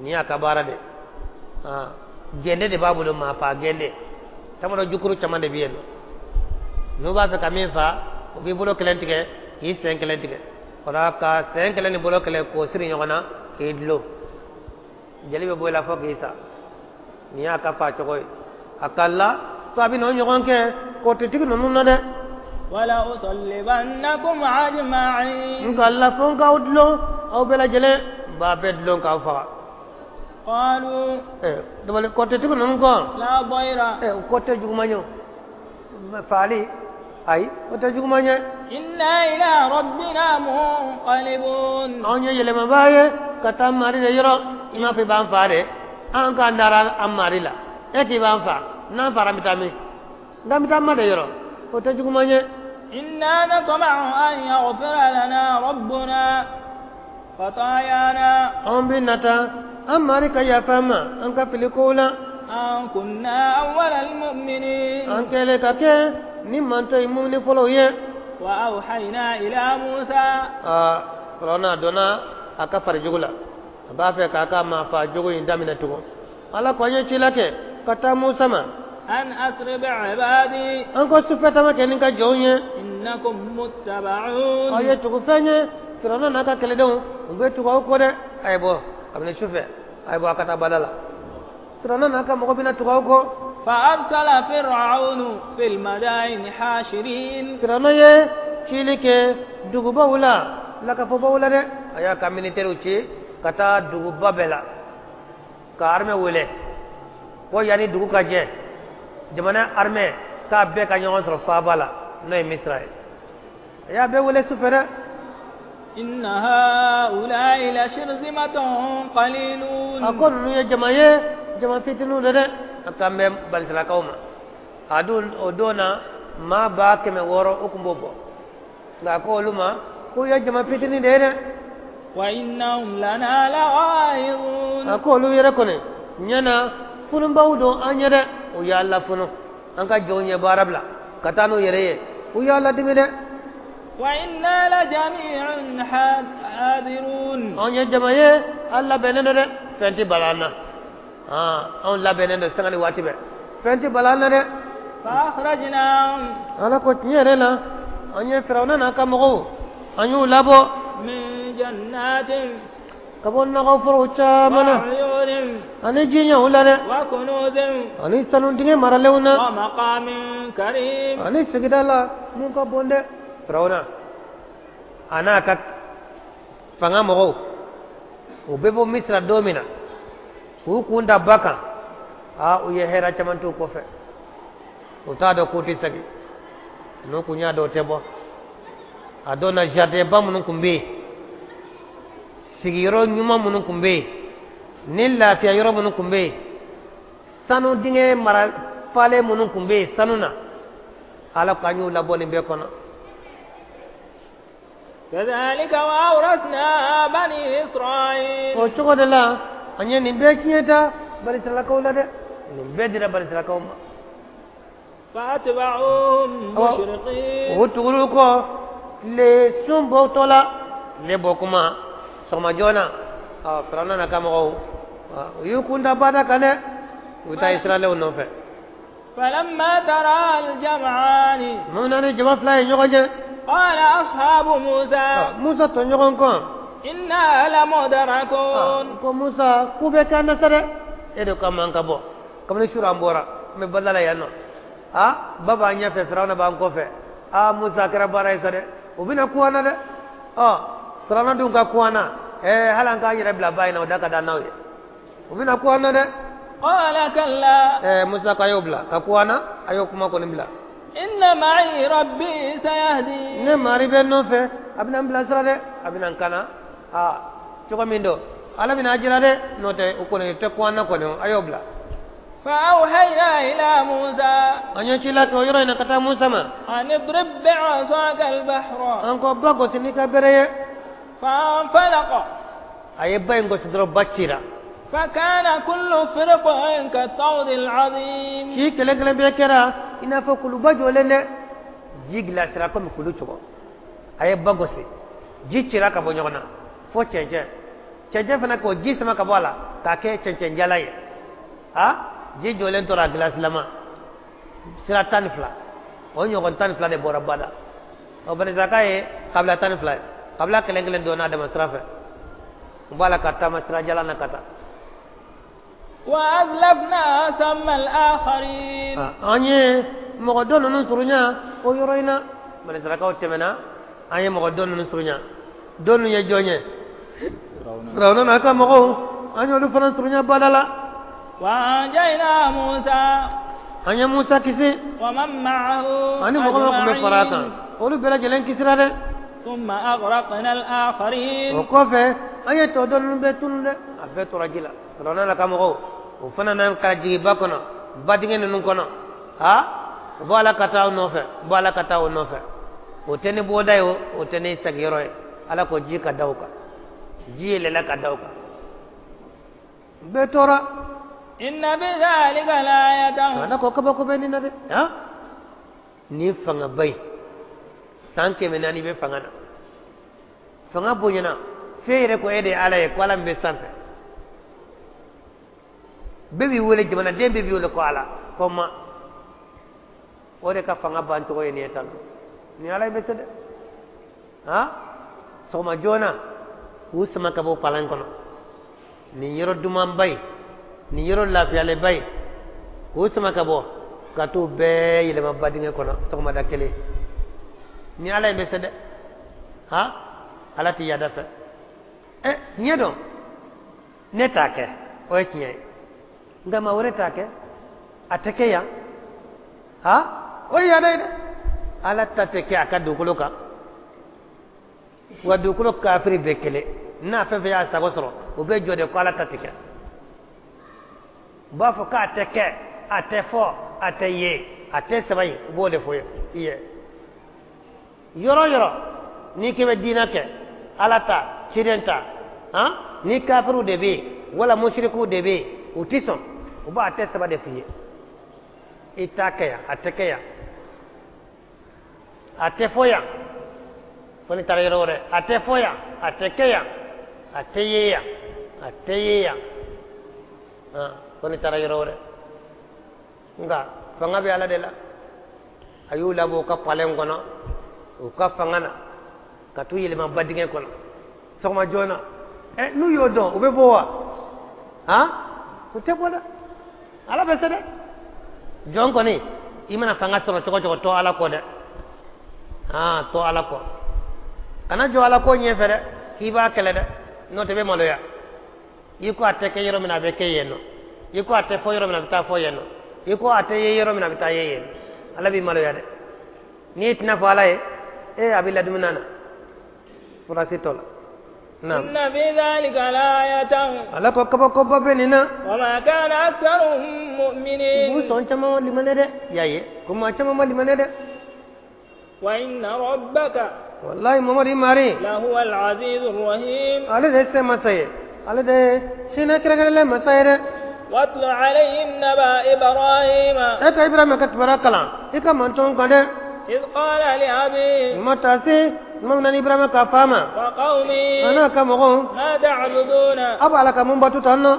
Nin y'a ka baara de. Aa, gende de b'a bolo, maa faa gende, tamaro jukuru caman de bɛ yen nɔ. N'u b'a fɛ ka min faa, u b'i bolo kelen tigɛ, k'i sen kelen tigɛ, o la ka sen kelen ni bolo kelen k'o siri ɲɔgɔn na, k'i dulon, jeli bɛ bɔ i la fo k'i sa. Nin y'a ka faa cogo ye. A ka la ko a bɛ n'o ɲɔgɔn kɛ kɔrɔtɛtigi ninnu na dɛ. ولأصلبنكم أجمعين. N ka la fo n k'aw dulon, aw bɛɛ lajɛlen, n b'a bɛɛ dulon k'aw faga. قالوا Ɛ, dabali, kɔrɔtɛtigi ninnu kɔ لا ضير. Ɛ, o kɔ tɛ juguman ye, o faali, ayi, o tɛ juguman ye. إنا إلى ربنا منقلبون. Anw ye yɛlɛmabaa ye ka taa mari de yɔrɔ. I m'a fɔ i b'an fa dɛ, an k'an dara an mari la, e k'i b'an fa, n'an fara an bɛ taa min? Nka an bɛ taa ma de yɔrɔ, o tɛ juguman ye. إنا نطمع أن يغفر لنا ربنا خطايانا Anw bɛ nata an mari ka yafa an ma an ka fili kow la. أن كنا أول المؤمنين An kɛlen ka kɛ ni mantɔ ye mumini fɔlɔw ye. وأوحينا إلى موسى Aa, Firawuna donna a ka farijogo la, a b'a fɛ k'a ka maafa jogo in daminɛ tugun. Ala ko an ye cila kɛ ka taa Musa ma. أن أسر بعبادي An ko sufɛ taama kɛ ni ka jɔnw ye. إنكم متبعون Aw ye tugu fɛn ye, Firawuna n'a ka kɛlɛdenw u bɛ tugu aw kɔ dɛ. A ye bɔ kabini sufɛ, a ye bɔ a ka taa bada la. Firawuna n'a ka mɔgɔ bɛna tugu aw kɔ. فأرسل فرعون في المدائن حاشرين Firawuna ye cili kɛ dugubaw la, lakafobaw la dɛ. A y'a ka militɛriw ci ka taa duguba bɛɛ la ka armée wele ko yanni dugu ka jɛ, jamana armée k'a bɛɛ ka ɲɔgɔn sɔrɔ faaba la, n'o ye Misira ye. A y'a bɛɛ wele sufɛ dɛ. إن هؤلاء لشرذمة قليلون A ko ninnu ye jama ye, jama fitininw de dɛ. A k'an bɛ balisirakaw ma. A dun o don na maa 600 o tun b'o bɔ, nka a ko olu ma k'u ye jama fitinin de ye dɛ. وإنهم لنا لغائظون A ko olu yɛrɛ kɔni ɲɛna funubaw don an ye dɛ. U y'a lafunu, an ka jɔnw ye baara bila ka taa n'u yɛrɛ ye, u y'a ladimi dɛ. وإنا لجميع حاذرون Anw ye jama ye, an labɛnnen don dɛ, fɛn tɛ bala an na. Anw labɛnnen don sanga ni waati bɛɛ, fɛn tɛ bala an na dɛ. فأخرجناهم Ala ko tiɲɛ yɛrɛ la, an ye Firawuna n'a ka mɔgɔw, an y'u labɔ من جنات ka bɔ nakɔforow caman na وعيون ani jiɲɛw la dɛ, وكنوز ani sanu dingɛ maralenw na, ومقام كريم ani sigida la mun ka bon dɛ. Firawuna a n'a ka fanga mɔgɔw, u bɛ bɔ Misira don min na, k'u kun da ba kan, aa, u ye hɛrɛ caman t'u kɔfɛ. U t'a dɔn k'u tɛ segin, n'u kun y'a dɔn u tɛ bɔ. A don na jardin ba minnu tun bɛ yen, sigiyɔrɔ ɲuman minnu tun bɛ yen, ni lafiya yɔrɔ minnu tun bɛ yen, sanu dingɛ mara falen minnu tun bɛ yen sanu na, Ala k'an y'u labɔ nin bɛɛ kɔnɔ. كذلك وأورثنا بني إسرائيل O cogo de la an ye nin bɛɛ tiɲɛ ta banisiralakaw la dɛ, nin bɛɛ dira banisiralakaw ma. فأتبعوهم مشرقين O tugul'u kɔ tile sun bɔtɔ la, tile bɔ kuma sɔgɔma joona, Firawuna n'a ka mɔgɔw u y'u kun da bada kan dɛ, u bɛ taa Israɛlɛw nɔfɛ. فلما ترى الجمعان Minnu ni jama fila ye ɲɔgɔn ye, قال أصحاب موسى Musa tɔɲɔgɔn kɔ, إنا لمدركون ko Musa k'u bɛ k'an na sa dɛ, e de ko an ka bɔ kabini su an bɔra, an bɛ bada la yan nɔ, a ba b'an ɲɛfɛ, Firawuna b'an kɔfɛ. A Musa, a kɛra baara ye sa dɛ, u bɛna ku an na dɛ. Ɔ, Firawuna dun ka ku an na, ɛɛ, hali an k'an yɛrɛ bila ba in na, o da ka d'an n'aw ye, u bɛna ku an na dɛ. قال كلا Ɛɛ, Musa k'a y'o bila ka ku an na, a y'o kuma kɔni bila. إن معي ربي سيهدين Ne mari bɛ n nɔfɛ, a bɛna n bilasira dɛ, a bɛna n kana aa cogo min don, Ala bɛna a jira dɛ, n'o tɛ o kɔni tɛ ku an na kɔni, a y'o bila. فأوحينا إلى موسى An ye ci la kɛ o yɔrɔ in na ka taa Musa ma. أن اضرب بعصاك البحر An ko ba gosi n'i ka bere ye. فانفلق A ye ba in gosi dɔrɔn, ba cira. فكان كل فرق كالطود العظيم Ci kelen kelen bɛɛ kɛra i n'a fɔ kuluba jɔlen dɛ, ji gilasira komi kulu cogo. A ye ba gosi, ji cira ka bɔ ɲɔgɔn na fo cɛncɛn, cɛncɛn fana k'o ji sama ka bɔ a la k'a kɛ cɛncɛnjala ye. A ji jɔlen tora a gilasilama. Sira 12, o ɲɔgɔn 12 de bɔra ba la. O banisaka ye kabila 12 ye, kabila kelen kelen donna a dama sira fɛ, u b'a la ka taama sira jalan na ka taa. وأزلفنا ثم الآخرين An ye mɔgɔ dɔ ninnu surunya o yɔrɔ in na. Banisirakaw tɛmɛna, an ye mɔgɔ dɔ ninnu surunya. Dɔ ninnu ye jɔn ye? Firawuna n'a ka mɔgɔw, an y'olu fana surunya bada la. وأنجينا موسى An ye Musa kisi ومن معه ani mɔgɔ min tun bɛ fara a kan, أجمعين olu bɛɛ lajɛlen kisira dɛ. ثم أغرقنا الآخرين. O kɔfɛ an ye tɔ dɔ ninnu bɛɛ tunu dɛ, a bɛɛ tora ji la. Firawuna n'a ka mɔgɔw o fana n'an ka jigin ba kɔnɔ, ba dingɛ ninnu kɔnɔ, ha u b'a la ka taa o nɔfɛ, u b'a la ka taa o nɔfɛ. O tɛ ni bɔda ye, o tɛ ni sagiyɔrɔ ye. Ala ko ji ka da o kan, ji yɛlɛla ka da o kan, bɛɛ tora. إن في ذلك لآية. Ala ko kabako bɛ nin na dɛ. Ha ni fangaba in, san 400 bɛ fanga na, fanga bonyana f'e yɛrɛ ko e de ye ala ye, ko ala min bɛ sanfɛ, bɛɛ b'i wele, jamanaden bɛɛ b'i wele ko ala, ko ma o de ka fanga ban cogo ye nin ye tan. Ni ala bɛ se dɛ. Ha sɔgɔma joona k'u sama ka bɔ palan kɔnɔ, nin yɔrɔ dumanba in, nin yɔrɔ lafiyalenba in, k'u sama ka bɔ ka t'u bɛɛ yɛlɛma badingɛ kɔnɔ sɔgɔmada kelen. Ni ala bɛ se dɛ. Ha ala ti yada fɛ. Ɛ tiɲɛ dɔn, ne t'a kɛ, o ye tiɲɛ ye, nka maa wɛrɛ t'a kɛ, a tɛ kɛ yan. Ha o ye yada ye dɛ. Ala ta tɛ kɛ a ka dugukolo kan, wa dugukolo kafiri bɛɛ kelen n'a fɛn fɛn y'a sago sɔrɔ, o bɛ jɔ de ko ala ta tɛ kɛ. U b'a fɔ k'a tɛ kɛ, a tɛ fɔ, a tɛ ye, a tɛ saba in, u b'o de fɔ i ye. Yɔrɔ yɔrɔ n'i k'i bɛ diinɛ kɛ, ala ta, ciden ta, han ni kafiriw de bɛ yen wala musirikiw de bɛ yen, u ti sɔn, u b'a tɛ saba de f'i ye. I t'a kɛ yan, a tɛ kɛ yan, a tɛ fɔ yan, fo ni taara yɔrɔ wɛrɛ, a tɛ fɔ yan, a tɛ kɛ yan, a tɛ ye yan, a tɛ ye yan, fo ni taara yɔrɔ wɛrɛ. Nka fanga bɛ ala de la. A y'u labɔ u ka palɛn kɔnɔ, u ka fanga na, ka t'u yɛlɛma badingɛ kɔnɔ sɔgɔma joona. Ɛ n'u y'o dɔn, u bɛ bɔ wa? Han u tɛ bɔ dɛ. Ala bɛ se dɛ. Jɔn kɔni i mana fanga sɔrɔ cogo cogo, to ala kɔ dɛ. Han to ala kɔ, kana jɔ ala ko ɲɛfɛ dɛ, k'i b'a kɛlɛ dɛ, n'o tɛ i bɛ maloya. I ko a tɛ kɛ yɔrɔ min na, a bɛ kɛ yen nɔ. I ko a tɛ fɔ yɔrɔ min na, a bɛ taa fɔ yen nɔ. I ko a tɛ ye yɔrɔ min na, a bɛ taa ye yen. Ala b'i maloya dɛ. N'i tɛna fɔ ala ye, e a b'i ladumuni na furasi tɔ la. Naam. إن في ذلك لآية. Ala ko kabakoba bɛ nin na. وما كان أكثرهم مؤمنين. U sɔn caman ma limaniya dɛ, y'a ye ko maa caman ma limaniya dɛ. وإن ربك wallahi Mamadu mari لهو العزيز الرحيم. Ale de ye se masa ye, ale de ye sinɛ kɛrɛnkɛrɛnlen masa ye dɛ. واتل عليهم نبأ إبراهيم. E ka Ibrahima ka kibaruya kalan i ka mantɔn kan dɛ. إذ قال لأبيه ma taa se tuma min na ni Ibrahima ka fa ma وقومه a n'a ka mɔgɔw, ما تعبدون؟ aw b'a la ka mun bato tan nɔ?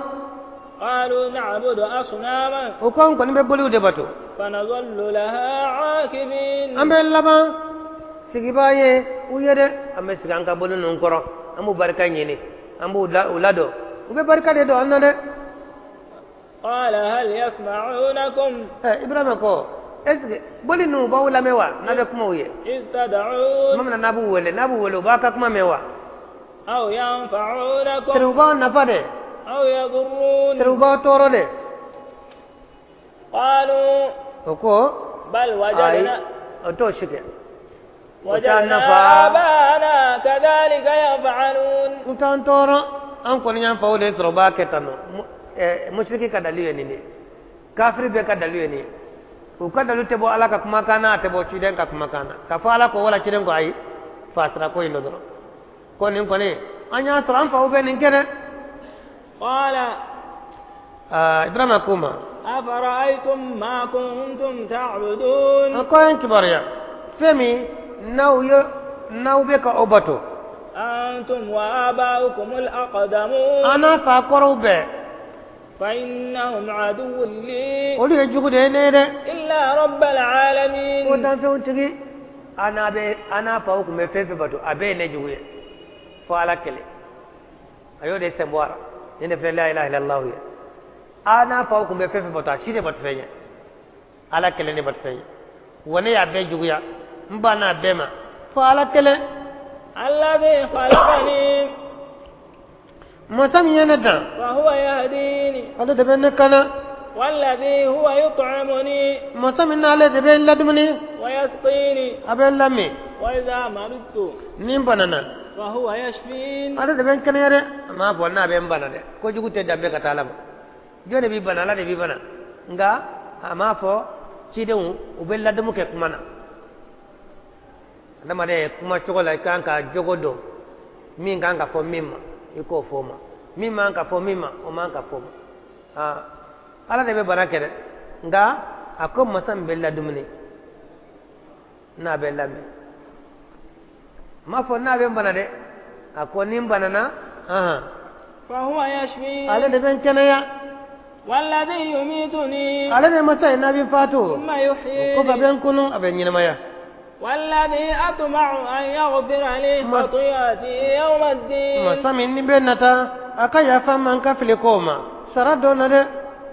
قالوا نعبد أصناما. O ko an kɔni bɛ boliw de bato. فنظل لها عاكفين. An bɛ laban sigibaa ye u ye dɛ, an bɛ sigi an ka boli ninnu kɔrɔ, an b'u barika ɲini, an b'u u ladon, u bɛ barika de don an na dɛ. قال هل يسمعونكم Ɛ Ibrahima ko est ce que boli ninnu b'aw lamɛn wa n'a bɛ kuma u ye? إذ تدعون. Tuma min na n'a b'u wele, n'a b'u wele, u b'a ka kuma mɛn wa? أو Teri ينفعونكم u b'aw nafa dɛ? أو يضرون. Teri u b'aw tɔɔrɔ dɛ? قالوا O ko بل ayi, وجدنا o t'o si kɛ, o t'an وجدنا nafa, آباءنا كذلك يفعلون. u t'an tɔɔrɔ, an kɔni y'an faw de sɔrɔ u b'a kɛ tan nɔ. Musiriki ka dalilu ye nin de ye, kafiri bɛɛ ka dalilu ye nin ye. U ka dalilu tɛ bɔ ala ka kumakan na, a tɛ bɔ ciden ka kumakan na, k'a fɔ ala ko wala ciden ko ayi, fasira ko in dɔ dɔrɔn ko nin kɔni an y'a sɔrɔ an faw bɛ nin kɛ dɛ. قال Aa Ibrahima ko ma أفرأيتم ما كنتم تعبدون؟ A ko an kibaruya fɛn min n'aw ye, n'aw bɛ ka o bato. أنتم وآباؤكم الأقدمون. An n'a fa kɔrɔw bɛɛ. فإنهم عدو لي Olu ye jugu de ye ne ye dɛ. إلا رب Ko العالمين. Danfɛnw tigi, an n'a bɛ, an n'a faw tun bɛ fɛn fɛn bato, a bɛɛ ye ne jugu ye fo ala kelen. A y'o de sen bɔ a la, nin de filɛ la ilaha illallah ye. An n'a faw tun bɛ fɛn fɛn bato, a si de bato fɛn ye, ala kelen de bato fɛn ye. Wa ne y'a bɛɛ juguya, n banna a bɛɛ ma fo ala kelen. الذي خلقني Masa min ye ne dan فهو يهديني ale de bɛ ne kana والذي هو يطعمني masa min n'ale de bɛ n ladumuni ويسقيني a bɛ n lamin. وإذا مرضت Ni n banana, فهو يشفين. Ala de bɛ n kɛnɛya dɛ. A m'a fɔ n'a bɛ n bana dɛ. Kojugu tɛ danbe ka taa Ala ma. Jɔn de b'i bana? Ala de b'i bana. Nka a m'a fɔ cidenw u bɛ ladamu kɛ kuma na. Adamaden kuma cogo la, i kan ka jogo dɔn. Min kan ka fɔ min ma, i k'o fɔ o ma. Min man ka fɔ min ma, o man ka fɔ o ma. Aa, Ala de bɛ bana kɛ dɛ, nka a ko masa min bɛ ladumuni n'a bɛ lamɛn. M'a fɔ n'a bɛ n bana dɛ, a ko ni n banana ahan, فهو يشفين. Ale de bɛ n kɛnɛya. والذي يميتني Ale de masa ye n'a bɛ fatu, ثم o kɔfɛ a يحييني. bɛ n kunu, a bɛ n ɲɛnamaya. والذي أطمع أن يغفر لي خطيئتي يوم الدين. Masa min ni bɛ nata a ka yafa n ma n ka fili kow ma sara dɔ na dɛ.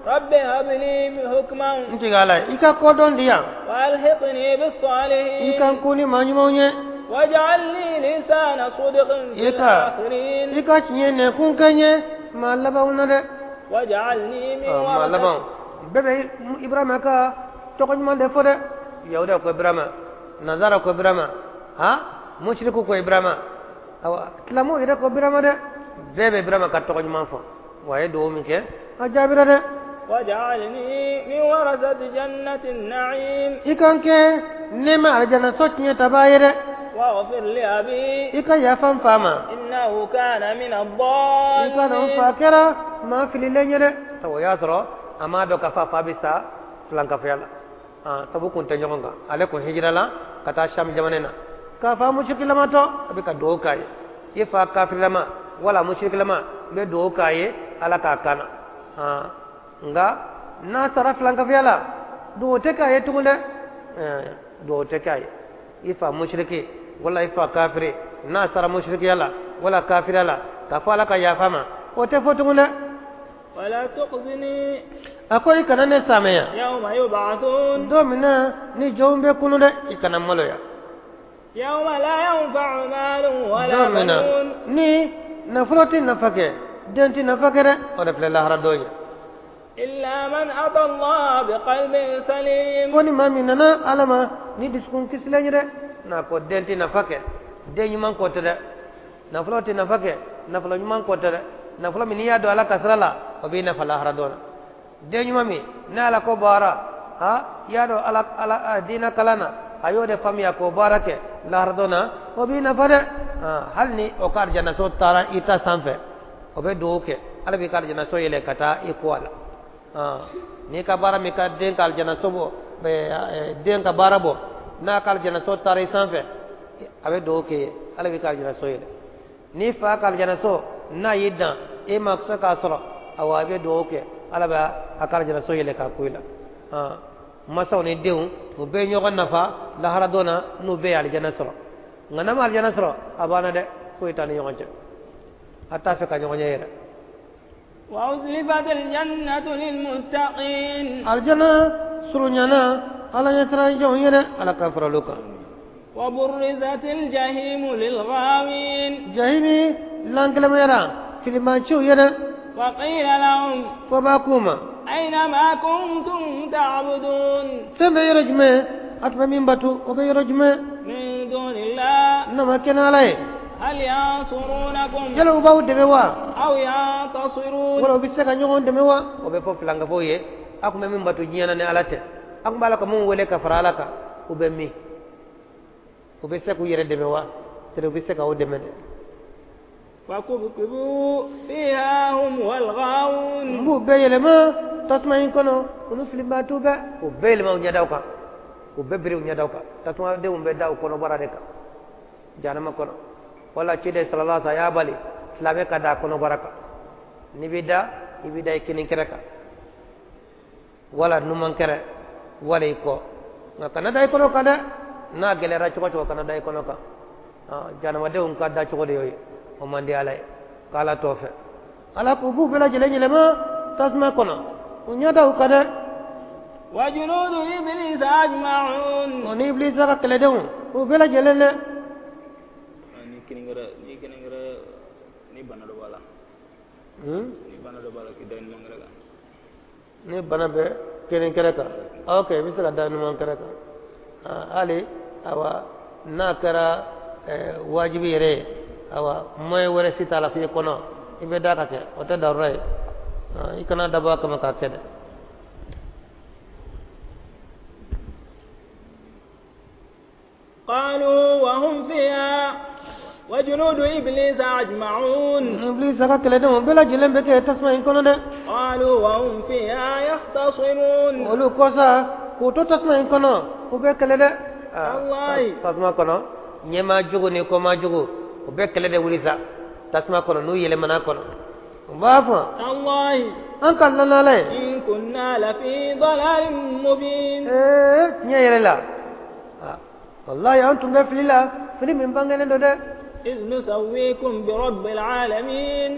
رب هب لي حكما N tigi Ala ye, i ka kodɔn di yan, وألحقني i بالصالحين. ka n kun ni maa ɲumanw ye. واجعل لي لسان صدق في الآخرين. I ka tiɲɛ nɛkun kɛ n ye maa labanw na dɛ. واجعلني من Maa ورثة labanw bɛɛ bɛ Ibrahima ka tɔgɔ ɲuman de fɔ dɛ. Yahuda ko Ibrahima, Nazara ko Ibrahima, ha musiriku ko Ibrahima, awa silamɛw yɛrɛ ko Ibrahima dɛ. Bɛɛ bɛ Ibrahima ka tɔgɔ ɲuman fɔ. Wa a ye dugawu min kɛ, a jaabira dɛ. واجعلني من ورثة جنة النعيم. I ka n kɛ nɛɛma alijana so tiɲɛ tabaa ye dɛ. واغفر لأبي I ka yafa n fa ma. إنه كان من I ka dɔn n الضالين. fa kɛra maa fililen ye dɛ. Sabu o y'a sɔrɔ a m'a dɔn k'a fɔ a fa bɛ sa filankafoya la. Sabu kun tɛ ɲɔgɔn kan. Ale kun hijira la ka taa Sham jamana na k'a fa musirikilamatɔ, a bɛ ka dugawu k'a ye. I fa kafirilama wala musirikilama, n bɛ dugawu k'a ye Ala k'a kana. Nka n'a sara filankafoya la, dugawu tɛ k'a ye tugun dɛ. Dugawu tɛ k'a ye. I fa musiriki wala i fa kafiri, n'a sara musirikiya la wala kafiriya la, k'a fɔ Ala ka yafa ma, o tɛ fɔ tugun dɛ. ولا تخزني A ko i kana ne samiya يوم يبعثون. Don min na ni jɔnw bɛ kunu dɛ, i kana maloya. يوم لا ينفع مال ولا Don min na بنون. ni nafolo tɛ nafa kɛ, den tɛ nafa kɛ dɛ, o de filɛ lahara don ye. إلا من أتى الله بقلب سليم. Fo ni maa min nana Ala ma ni dusukun kisilen ye dɛ. N'a ko den tɛ nafa kɛ, den ɲuman ko tɛ dɛ. Nafolo tɛ nafa kɛ, nafolo ɲuman ko tɛ dɛ. Nafolo min n'i y'a don Ala ka sira la, o b'i nafa lahara don na. Den ɲuman min n'a Ala ko baara, ha i y'a dɔn Ala diinɛ kalan na, a y'o de faamuya k'o baara kɛ lahara don na, o b'i nafa dɛ. Hali ni o ka arijanaso taara i ta sanfɛ, o bɛ dugawu kɛ, Ala b'i ka arijanaso yɛlɛ ka taa i ko a la. N'i ka baara min ka den ka alijanaso bɔ, den ka baara bɔ, n'a ka alijanaso taara i sanfɛ, a bɛ dugawu kɛ ye, Ala b'i ka alijanaso yɛlɛ. N'i fa ka alijanaso n'a y'i dan, e ma se k'a sɔrɔ, awa a bɛ dugawu kɛ, Ala bɛ a ka alijanaso yɛlɛ k'a ko i la. Masaw ni denw, u bɛɛ ɲɔgɔn nafa lahara don na n'u bɛɛ ye alijana sɔrɔ. Nka n'a ma alijana sɔrɔ, a banna dɛ, foyi t'an ni ɲɔgɔn cɛ, a t'a fɛ ka ɲɔgɔn ye yɛrɛ. وأزلفت الجنة للمتقين. Alijana surunyana Ala ɲɛsiran jɔnw ye dɛ, Ala k'an fara olu kan. وبرزت الجحيم للغاوين. Jahimi lankelemɛyara filimanciw ye dɛ. وقيل لهم Fo b'a k'u ma: أين ما كنتم تعبدون Fɛn bɛ yɔrɔ jumɛn? A tun bɛ min batu, o bɛ yɔrɔ jumɛn? من دون الله؟ N'a ma kɛ n'Ala ye, هل ينصرونكم yala u b'aw dɛmɛ wa, أو ينتصرون؟ wala u bɛ se ka ɲɔgɔn dɛmɛ wa? O bɛ fɔ filankafow ye: a tun bɛ min batu diɲɛ na ni Ala tɛ, a tun b'a la ka mun wele ka fara Ala kan, u bɛ min? U bɛ se k'u yɛrɛ dɛmɛ wa? Tɛrɛ u bɛ se k'aw dɛmɛ dɛ. فكبكبوا فيها هم والغاوون. N b'u bɛɛ yɛlɛma tasuma in kɔnɔ, olu filibaatu bɛɛ, k'u bɛɛ yɛlɛma u ɲɛdaw kan, k'u bɛɛ biri u ɲɛdaw kan. Tasumadenw bɛ da u kɔnɔbara de kan jahanama kɔnɔ. Wala ciden sallallahu alaihi wasallam y'a bali silamɛ ka da a kɔnɔbara kan. N'i bɛ da, i bɛ da i kinin kɛrɛ kan wala numan kɛrɛ wala i kɔ, nka kana da i kɔnɔ kan dɛ. N'a gɛlɛyara cogo cogo, kana da i kɔnɔ kan. Jahanamadenw ka da cogo de y'o ye, o man di Ala ye, k'Ala t'o fɛ. Ala k'u b'u bɛɛ lajɛlen yɛlɛma tasuma kɔnɔ u ɲɛdaw kan dɛ. وجنود إبليس أجمعون. O ni Ibilisa ka kɛlɛdenw, u bɛɛ lajɛlen dɛ. Ni kininkɛrɛ, ni kininkɛrɛ, ni bana dɔ b'a la, ni bana dɔ b'a la, k'i da ɲuman kɛrɛ kan. Ni bana bɛ kelen kɛrɛ kan, ok, i bɛ se ka da ɲuman kɛrɛ kan. Hali awa N'a kɛra wajibi yɛrɛ ye, awa moyen wɛrɛ si t'a la f'i kɔnɔ, i bɛ da ka kɛ, o tɛ darura ye. I kana dabɔ a kama k'a kɛ dɛ. قالوا وهم فيها وجنود إبليس أجمعون. إبليس كلا بلا جلم بك تسمع إن كنا. قالوا وهم فيها يختصمون. ولو كوسا كوتو تسمع إن كنا وبكلا الله تسمع كنا نيما جوجو نيكوما جوجو وبكلا ده وليسا تسمع كنا نو يلمنا كنا. بافا الله أنك لا لا إن كنا لفي ضلال مبين. إيه نيا لا والله أنتم في الله فلي من بانغنا ده. إذ نسويكم برب العالمين.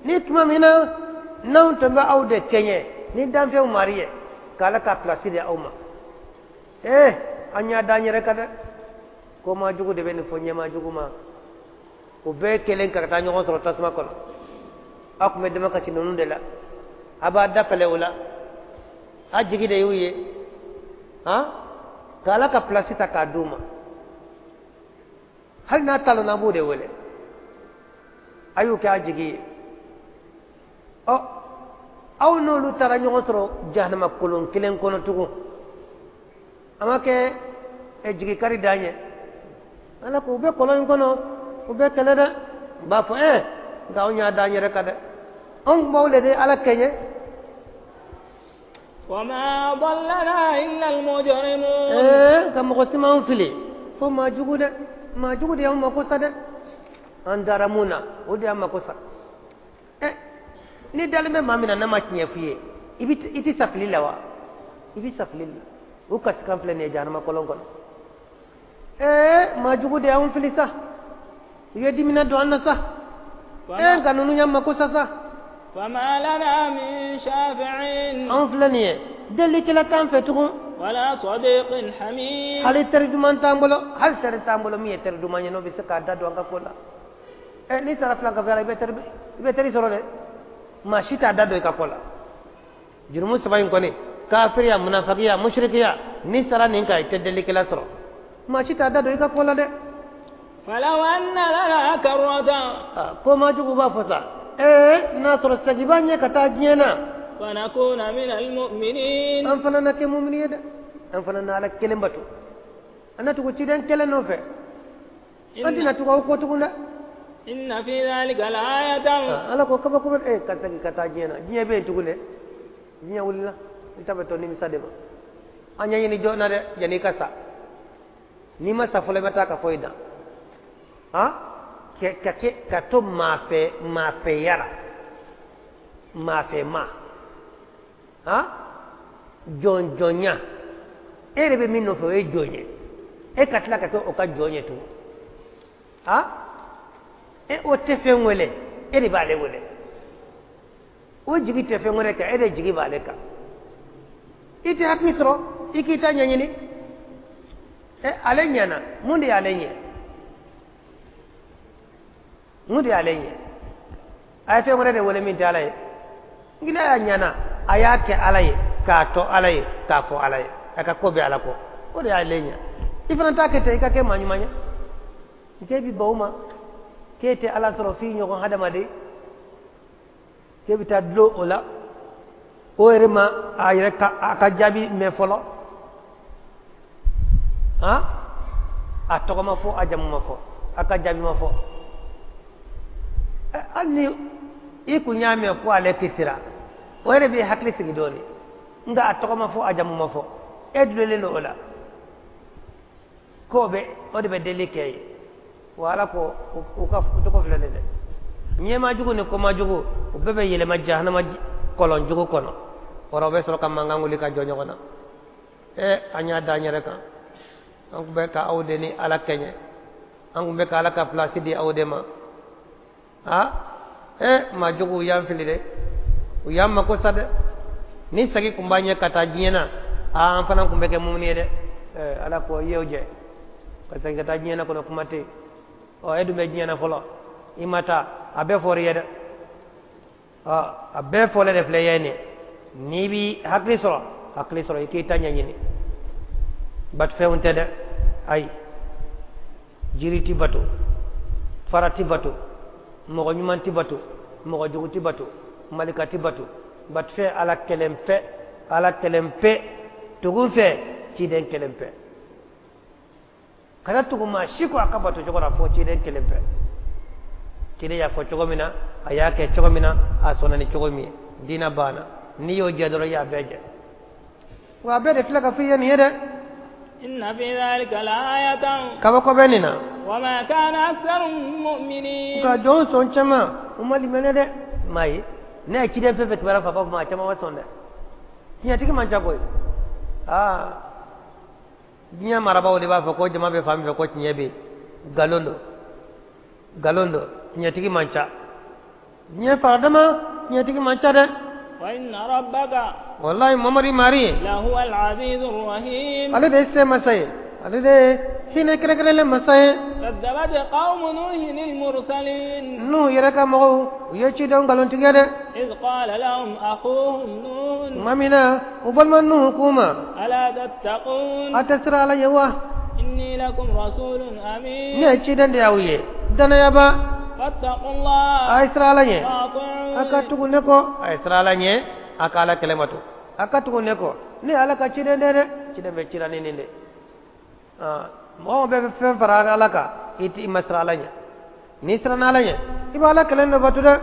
نيتما منا نون تبا أو ده كنيه ندام في ماريه كالا كابلاسي ده أوما. إيه أنيا داني ركده كوما جوجو ده بين فنيا ما جوجو ما وبكلين كرتاني غوص رتاس ما كنا أكو مدما كشينون ده لا أبا دفله ولا أجيكي ده يويه ها kala ka place ta ka duma hali n'a talo na b'o de wele a y'o kɛ a jigi ye. Ɔ aw n'olu taara ɲɔgɔn sɔrɔ jahanama kolon kelen kɔnɔ tugun, a ma kɛ jigi kari dan ye. Ala ko u bɛ kɔlɔn in kɔnɔ, u bɛ kɛlɛ dɛ. U b'a fɔ nka anw y'a d'an yɛrɛ kan dɛ, anw tun b'aw de ala kɛɲɛ. وما ضلنا إلا المجرمون. كما قسمان فيلي فما جوجو ما جوجو دي أم كوسا ده أندرمونا ودي أم كوسا. ni dalme mamina na ma tiɲɛ f'i ye, i ti safili la wa? I bi safili la. O kasikan filɛ nin ye jahanama kɔlɔn kɔnɔ. Maa jugu de y'anw fili sa, u ye dimina don an na sa. Nka ninnu y'an mako sa sa. فما لنا من شافعين. أن فلانية دلك لا تنفتهم ولا صديق حميم. هل ترجمان تامبلو هل ترجمان تامبلو مية ترجمان ينو بس كذا دوانك كولا. نيس على فلان كفيلا يبتر سرور ما شيء تعداد دوانك كولا. جرمو سبايم كوني كافريا منافقيا مشركيا نيس على نينكا يتدلك لا سرور ما شيء تعداد دوانك كولا ده. فلو أن لنا كرة. كم أجوبة فسا. ناصر السجبان كتاجينا فنكون من المؤمنين. أنفلنا كمؤمنين أنفلنا على كلمة أنا تقول تيجي كلمة نوفي أنت نتوقع قوتنا إن في ذلك الآية. أنا كم كم كتاجي كتاجينا جينا بين تقول جينا ولا أنت بتوني مسادمة أنا يني جو نار جني كسا نيما سافولة بتاعك فويدا ها ka to maafe maafeyara maafe ma ha jɔnjɔnya e yɛrɛ bɛ min nɔfɛ o ye jɔn ye e ka tila ka kɛ o ka jɔn ye tugun ha e o tɛ fɛn wele e de b'ale wele o jigi tɛ fɛn wɛrɛ kan e de jigi b'ale kan i tɛ hakili sɔrɔ i k'i ta ɲɛɲini ale ɲɛna mun de y'ale ɲɛ mun de y'ale ɲɛ a ye fɛn wɛrɛ de wele min tɛ ala ye nk'i y'a ɲɛna a y'a kɛ ala ye k'a to ala ye k'a fɔ ala ye a ka ko bɛ ala kɔ o de y'ale ɲɛ i fana t'a kɛ ten i ka kɛ maa ɲuman ye k'e bi ban o ma k'e tɛ ala sɔrɔ f'i ɲɔgɔn hadamaden k'e bɛ taa dulon o la o yɛrɛ ma a yɛrɛ ka a ka jaabi mɛn fɔlɔ han a tɔgɔ ma fɔ a jamu ma fɔ a ka jaabi ma fɔ hali ni i kun y'a mɛn ko ale kisira o yɛrɛ b'i hakili sigi dɔɔnin nka a tɔgɔ ma fɔ a jamu ma fɔ e dulonnen don o la k'o bɛ o de bɛ deli kɛ ye wa ala ko u ka tɔgɔ filɛ nin dɛ ɲɛma jugu ni kɔma jugu u bɛɛ bɛ yɛlɛma jahanama kɔlɔn jugu kɔnɔ o bɛ sɔrɔ ka mankan wuli ka jɔ ɲɔgɔn na an y'a da an yɛrɛ kan an kun bɛ ka aw de ni ala kɛɲɛ an kun bɛ ka ala ka pilasi di aw de ma maa jugu u y'an fili dɛ u y'an mako sa dɛ ni sagi kun b'an ɲɛ ka taa diɲɛ na an fana kun bɛ kɛ mumuni ye dɛ ala ko i y'o jɛ ka segin ka taa diɲɛ na kɔnɔ kuma tɛ yen ɔ e dun bɛ diɲɛ na fɔlɔ i ma taa a bɛɛ fɔr'i ye dɛ a bɛɛ fɔlen de filɛ i ye nin n'i bi hakili sɔrɔ i k'i ta ɲɛɲini batufɛnw tɛ dɛ ayi. Jiri ti bato, fara ti bato, mɔgɔ ɲuman ti bato, mɔgɔ jugu ti bato, malika ti bato. Batufɛn ala kelen pe, ala kelen pe, tugun fɛ ciden kelen pe. Kana tugu maa si ko a ka bato cogo la fo ciden kelen pe. Ciden y'a fɔ cogo min na, a y'a kɛ cogo min na, a sɔnna ni cogo min ye, diinɛ banna. N'i y'o jɛ dɔrɔn i y'a bɛɛ jɛ. Wa a bɛɛ de filɛ ka f'i ye nin ye dɛ. Inna fi dhalika la'ayatan. Kabako bɛ nin na. Wa ma kana aktharuhum mu'minin. Nka jɔn sɔn caman u ma limaniya dɛ. Maa ye ne ye ciden fɛn fɛn kibaruya fɔ a b'a fɔ maa caman ma sɔn dɛ. Tiɲɛtigi man ca koyi. Aa diɲɛ marabaaw de b'a fɔ ko jama bɛ fan min fɛ ko tiɲɛ bɛ yen. Nkalon don, nkalon don, tiɲɛtigi man ca. Diɲɛ faradama tiɲɛtigi man ca dɛ. Wa inna rabbaka. Wallahi Mamadi mari. Lahuwa al-azizur rahim. Ale de ye se masa ye, ale de ye hinɛ kɛrɛnkɛrɛnlen masa ye. Kadzabat qawmu nuhin al-mursalin. Nuhu yɛrɛ ka mɔgɔw u ye cidenw nkalontigiya dɛ. Iz qala lahum akhuhum Nuh. Tuma min na u balima Nuhu k'u ma. Ala tattaqun. A tɛ siran Ala ɲɛ wa? Inni lakum rasulun amin. Ne ye ciden de y'aw ye, danayaba. Fattaqullah. A ye siran Ala ɲɛ. Wa ati'un. A ka tugu ne kɔ. A ye siran Ala ɲɛ, a ka Ala kɛlɛ bato. A ka tugu ne kɔ. Ne ye Ala ka ciden de ye dɛ. Ciden bɛ cira ni nin de. Mɔgɔ bɛɛ bɛ fɛn fara Ala kan, i t'i ma siran Ala ɲɛ. N'i siranna Ala ɲɛ, i b'Ala kelen de bato dɛ.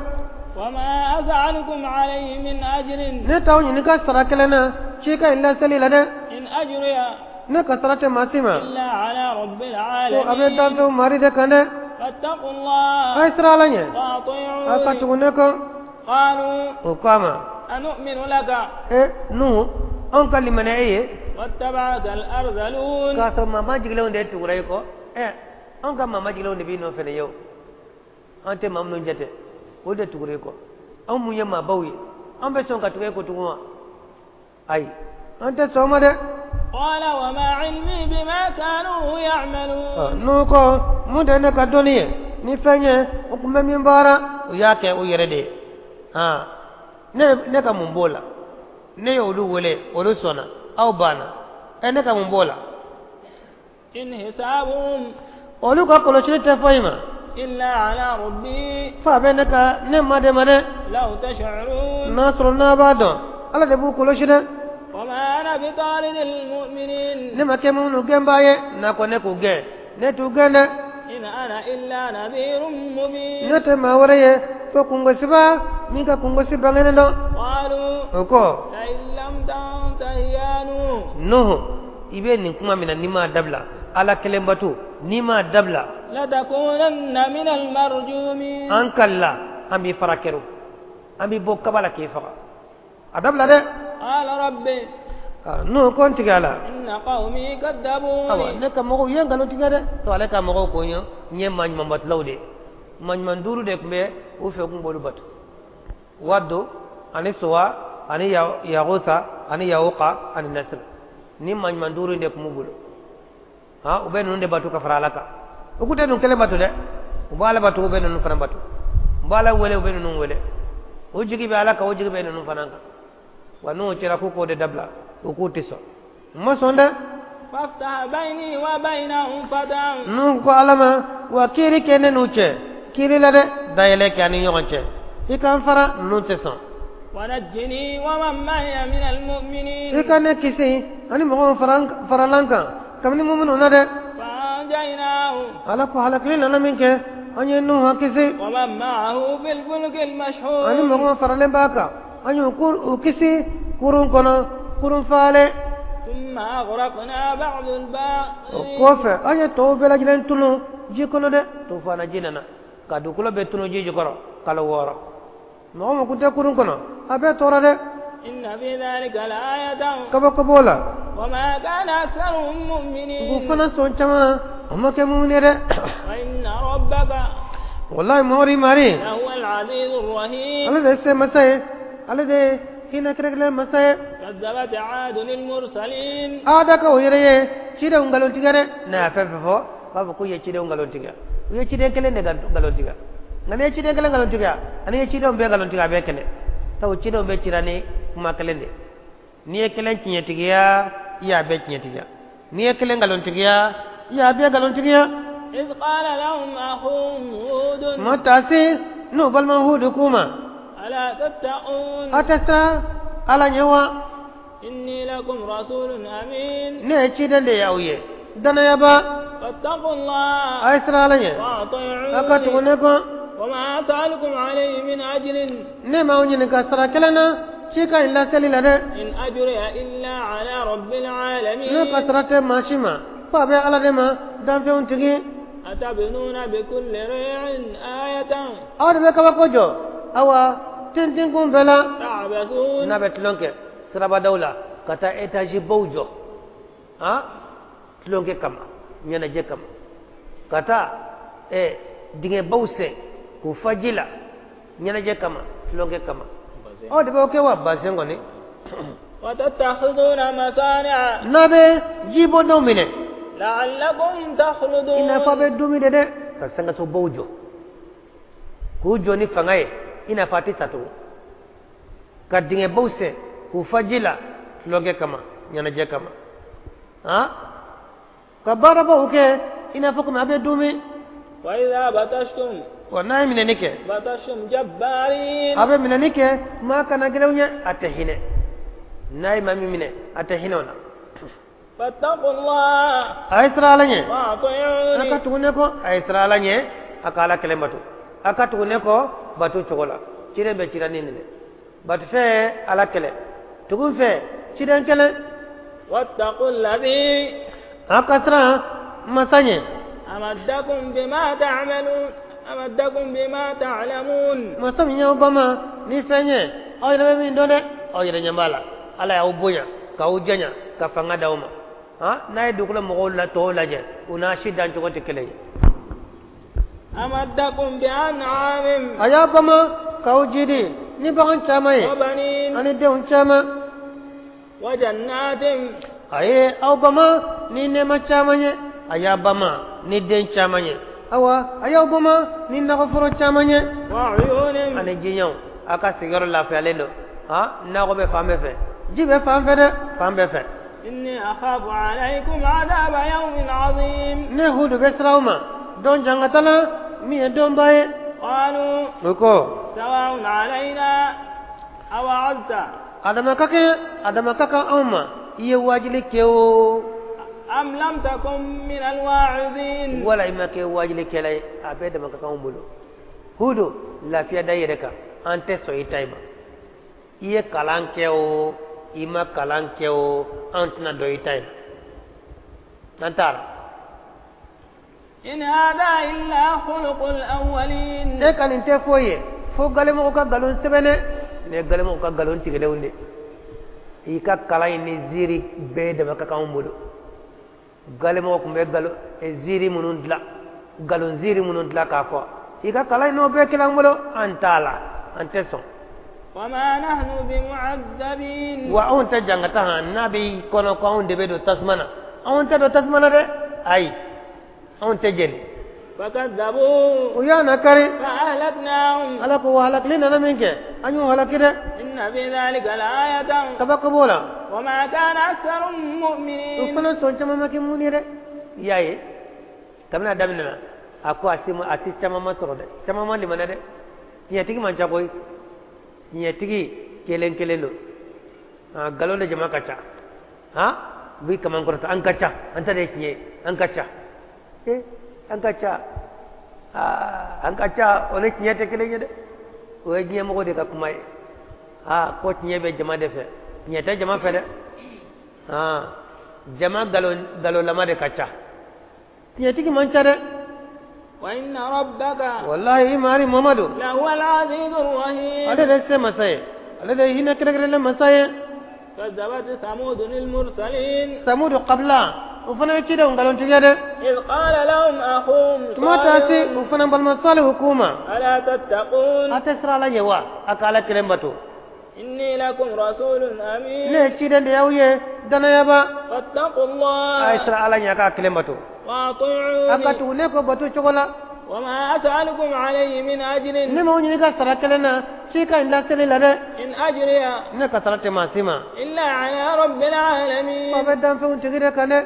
Wa ma as'alukum alayhi min ajrin. Ne t'aw ɲininka sara kelen na cikan in laseli la dɛ. In ajriya. Ne ka sara tɛ maa si ma. Illa ala rabbil alamin. Ko a bɛ danfɛnw mari de kan dɛ. Fattaqullah. A ye siran Ala ɲɛ. Wa ati'un. A ka tugu ne kɔ. Qalu. O ko a ma. Anu'minu laka. Nuhu, anw ka limaniya e ye. Wattaba'aka al-arzalun. K'a sɔrɔ maa majigilenw de tugura i kɔ. Anw ka maa majigilenw de b'i nɔfɛ nin ye o. An tɛ maa minnu jate, o de tugura i kɔ. Anw mun ye maabaw ye, an bɛ sɔn ka tugu e kɔ tugun wa? Ayi, an tɛ sɔn o ma dɛ. Qala wa ma ilmi bima kanu ya'malun. Nuhu ko mun de ye ne ka dɔnni ye ni fɛn ye u tun bɛ min baara, u y'a kɛ u yɛrɛ de ye. Ne ka mun b'o la? Ne ye olu wele, olu sɔnna, aw banna. Ne ka mun b'o la? In hisabuhum. Olu ka kɔlɔsili tɛ foyi ma. Illa ala rabbi. F'a bɛ ne ka ne ma de ma dɛ. Law tash'urun. N'a sɔrɔ n'a b'a dɔn, Ala de b'u kɔlɔsi dɛ. Wa ma ana bi taridil mu'minin. Ne ma kɛ minnu gɛnbaa ye, n'a ko ne k'u gɛn, ne t'u gɛn dɛ. In ana illa nadhirun mubin. Ne tɛ maa wɛrɛ ye fo kungosiba min ka kungosi bangenen dɔn. Qalu. O ko. La in lam tantahi ya Nuh. Nuhu, i bɛ nin kuma min na n'i m'a dabila, Ala kelen bato n'i m'a dabila. Latakunanna min al-marjumin. An kalla, an b'i fara kɛrɛ, an b'i bɔ kaba la k'i faga. A dabila dɛ. Qala rabbi. Nuhu ko n tigi Ala. Inna qawmi kadzabuni. Awa ne ka mɔgɔw ye nkalon tigɛ dɛ. To ale ka mɔgɔw ko n ye maa ɲuman batulaw de ye. Maa ɲuman duuru de tun bɛ u fɛ k'u b'olu bato. Wadu ani Suwa ani Yagusa ani Yawuka ani Nasir. Ni maa ɲuman duuru in de tun b'u bolo. U bɛ ninnu de bato ka fara Ala kan. U kun tɛ ninnu kelen bato dɛ. U b'Ala bato, u bɛ ninnu fana bato. U b'Ala wele, u bɛ ninnu wele. U jigi bɛ Ala kan, u jigi bɛ ninnu fana kan. Wa n'o cɛla k'u k'o de dabila, u k'u tɛ sɔn. U ma sɔn dɛ. Faftah bayni wa baynahum fatan. Nuhu ko Ala ma, wa kiiri kɛ ne n'u cɛ. Kiiri la dɛ, dayɛlɛ kɛ an ni ɲɔgɔn cɛ. I k'an fara, ninnu tɛ sɔn. Wa najjini wa man ma'iya min al-mu'minin. I ka ne kisi ani mɔgɔw farala n kan kabini muminw na dɛ. Fa Ala ko halakili nana min kɛ, an ye Nuhu kisi. Wa man ma'ahu fil fulki al-mashhun. Ani mɔgɔw faralen b'a kan, an y'u kisi kurun kɔnɔ, kurun falen. Thumma aghraqna ba'du al-baqin. O kɔfɛ an ye tɔw bɛɛ lajɛlen tunu ji kɔnɔ dɛ. Tufana ji nana ka dugukolo bɛɛ tunu ji jukɔrɔ kalo 6. Mɔgɔ min kun tɛ kurun kɔnɔ, a bɛɛ tora dɛ. Inna fi dhalika la'ayatan. Kabako b'o la. Wa ma kana aktharuhum mu'minin. U fana sɔn caman, o ma kɛ mumini ye dɛ. Wa inna rabbaka. Wallahi mori mari. Lahuwa al-azizur rahim. Ale de ye se masa ye, ale de ye hinɛ kɛrɛnkɛrɛn masa ye. Kazzabat aadun al-mursalin. Aada ka o yɛrɛ ye cidenw nkalon tigɛ dɛ. N'a ye fɛn fɛn fɔ, u b'a fɔ k'u ye cidenw nkalon tigɛ. U ye ciden kelen de nkalon tigɛ. Nka n'i ye ciden kelen nkalon tigɛ, ani ye cidenw bɛɛ nkalon tigɛ, a bɛɛ kɛnɛ. Sabu cidenw bɛɛ cira ni kuma kelen de. N'i ye kelen tiɲɛtigiya, i y'a bɛɛ tiɲɛtigiya. N'i ye kelen nkalontigiya, i y'a bɛɛ nkalontigiya. إذ قال لهم أخوهم هود متاسي n'u balima Hudu k'u ma ألا تتقون a tɛ siran Ala ɲɛ wa إني لكم رسول أمين ne ye ciden de ye aw ye danayaba فاتقوا الله a ye siran Ala ɲɛ a ka tugu وأطيعوني ne kɔ وما أسألكم عليه من أجر ne m'aw ɲininka sara kelen na ci ka ɲi laseli la dɛ إن أجري إلا على رب ne ka العالمين sara tɛ maa si ma fo a bɛ Ala de ma danfɛnw tigi أتبنون بكل ريع آية aw de bɛ kabako jɔ awa tintinkun bɛɛ la تعبثون n'a bɛ tulon kɛ sirabadaw la ka taa étage baw jɔ han tulonkɛ kama ɲɛnajɛ kama ka taa dingɛbaw sen k'u fa ji la ɲɛnajɛ kama tulonkɛ kama aw de b'o kɛ wa bazɛn kɔni وتتخذون مصانع n'a bɛ jibɔdaw minɛ لعلكم i n'a fɔ a تخلدون bɛ dumuni de dɛ ka sankasobaw jɔ k'u jɔ ni fanga ye i n'a fɔ a tɛ sa tugun ka dingɛbaw sen k'u fa ji la tulonkɛ kama ɲɛnajɛ kama han ka baarabaw kɛ i n'a fɔ komi a bɛ dumuni وإذا بطشتم wa n'a ye minɛni kɛ بطشتم جبارين a bɛ minɛni kɛ maa kana gɛlɛnw ɲɛ a tɛ hinɛ n'a ye maa min minɛ a tɛ hinɛ o la فاتقوا الله a ye siran Ala ɲɛ a ka وأطيعوني tugu ne kɔ a ye siran Ala ɲɛ a ka Ala kelen bato a ka tugu ne kɔ bato cogo la ciden bɛ cira ni nin dɛ bato fɛ Ala kɛlɛ tugu fɛ ciden kɛlɛ واتقوا الذي a ka siran masa ɲɛ أمدكم بما تعملون أمدكم بما تعلمون masa min y'aw bama ni fɛn ye aw yɛrɛ bɛ min dɔn dɛ aw yɛrɛ ɲɛ b'a la Ala y'aw bonya k'aw janya ka fanga d'aw ma han n'a ye dugukolo mɔgɔw la tɔw lajɛ u n'a si dancogo tɛ kelen ye أمدكم بأنعام a y'a bama k'aw jidi ni bagan caman ye وبنين ani denw caman وجنات a ye aw bama ni nɛɛma caman ye a y'a bama ni den caman ye awa a y'aw bama ni nakɔforo caman ye وعيون ani jiɲɛw a ka sigiyɔrɔ lafiyalen don han nakɔ bɛ fan bɛɛ fɛ ji bɛ fan fɛ dɛ fan bɛɛ fɛ إني أخاف عليكم عذاب يوم عظيم ne Hudu bɛ siran aw ma don jangata la min ye donba ye قالوا o ko سواء علينا أوعظت adama ka kɛ adama ka kan anw ma i ye waajuli kɛ o أم لم تكن من الواعظين wala i ma kɛ waajulikɛla ye a bɛɛ dama ka kan anw bolo Hudu lafiya da i yɛrɛ kan an tɛ sɔn i ta in ma i ye kalan kɛ o i ma kalan kɛ o an tɛna dɔn i ta in na an taara إن هذا إلا خلق الأولين e ka nin tɛ foyi ye fo galemɔgɔ ka nkalon sɛbɛn dɛ nin ye galemɔgɔ ka nkalon tigɛlenw de i ka kalan in ni ziiri bɛɛ dama ka kan anw bolo galemɔgɔ tun bɛ nkalon ziiri minnu dilan nkalon ziiri minnu dilan k'a fɔ i ka kalan in n'o bɛɛ kɛla an bolo an t'a la an tɛ sɔn وما نحن بمعذبين wa anw tɛ jangata han n'a b'i kɔnɔ ko anw de bɛ don tasuma na anw tɛ don tasuma na dɛ ayi anw tɛ jeni فكذبوه u y'a nakari فأهلكناهم Ala ko wa halakili nana min kɛ an y'o halaki dɛ إن في ذلك لآية kabako b'o la وما كان أكثرهم o مؤمنين fana sɔn caman ma kɛ mun ye dɛ i y'a ye kabini a daminɛ na a ko a si ma a si caman ma sɔrɔ dɛ caman ma limaniya dɛ tiɲɛtigi man ca koyi tiɲɛtigi kelen kelen don nkalon de jama ka ca han u b'i kaman kɔrɔta an ka ca an ta de ye tiɲɛ ye an ka ca an ka ca an ka ca o ni tiɲɛ tɛ kelen ye dɛ o ye diɲɛ mɔgɔ de ka kuma ye ko tiɲɛ bɛ jama de fɛ tiɲɛ tɛ jama fɛ dɛ jama nkalonlama de ka ca tiɲɛtigi man ca dɛ وإن ربك wallahi i mari Mamadu لهو العزيز الرحيم ale de se masa ye ale de ye hinɛ kɛrɛnkɛrɛnnen masa ye كذبت ثمود المرسلين Samudu kabila o fana ye cidenw nkalontigɛ dɛ إذ قال لهم أخوهم tuma taa se صالح o fana balima Salihu k'u ma ألا تتقون a tɛ siran Ala ɲɛ wa a ka Ala kelen bato إني لكم رسول أمين ne ye ciden de y'aw ye danayaba فاتقوا a ye الله siran Ala ɲɛ a k'a kelen bato a ka وأطيعوني tugu ne ko bato cogo la وما أسألكم عليه من أجر ne m'aw ɲininka sara kelen na ci ka ɲi laseli la dɛ إن أجري ne ka sara tɛ maa si ma إلا على رب aw العالمين bɛ danfɛnw tigi de kan dɛ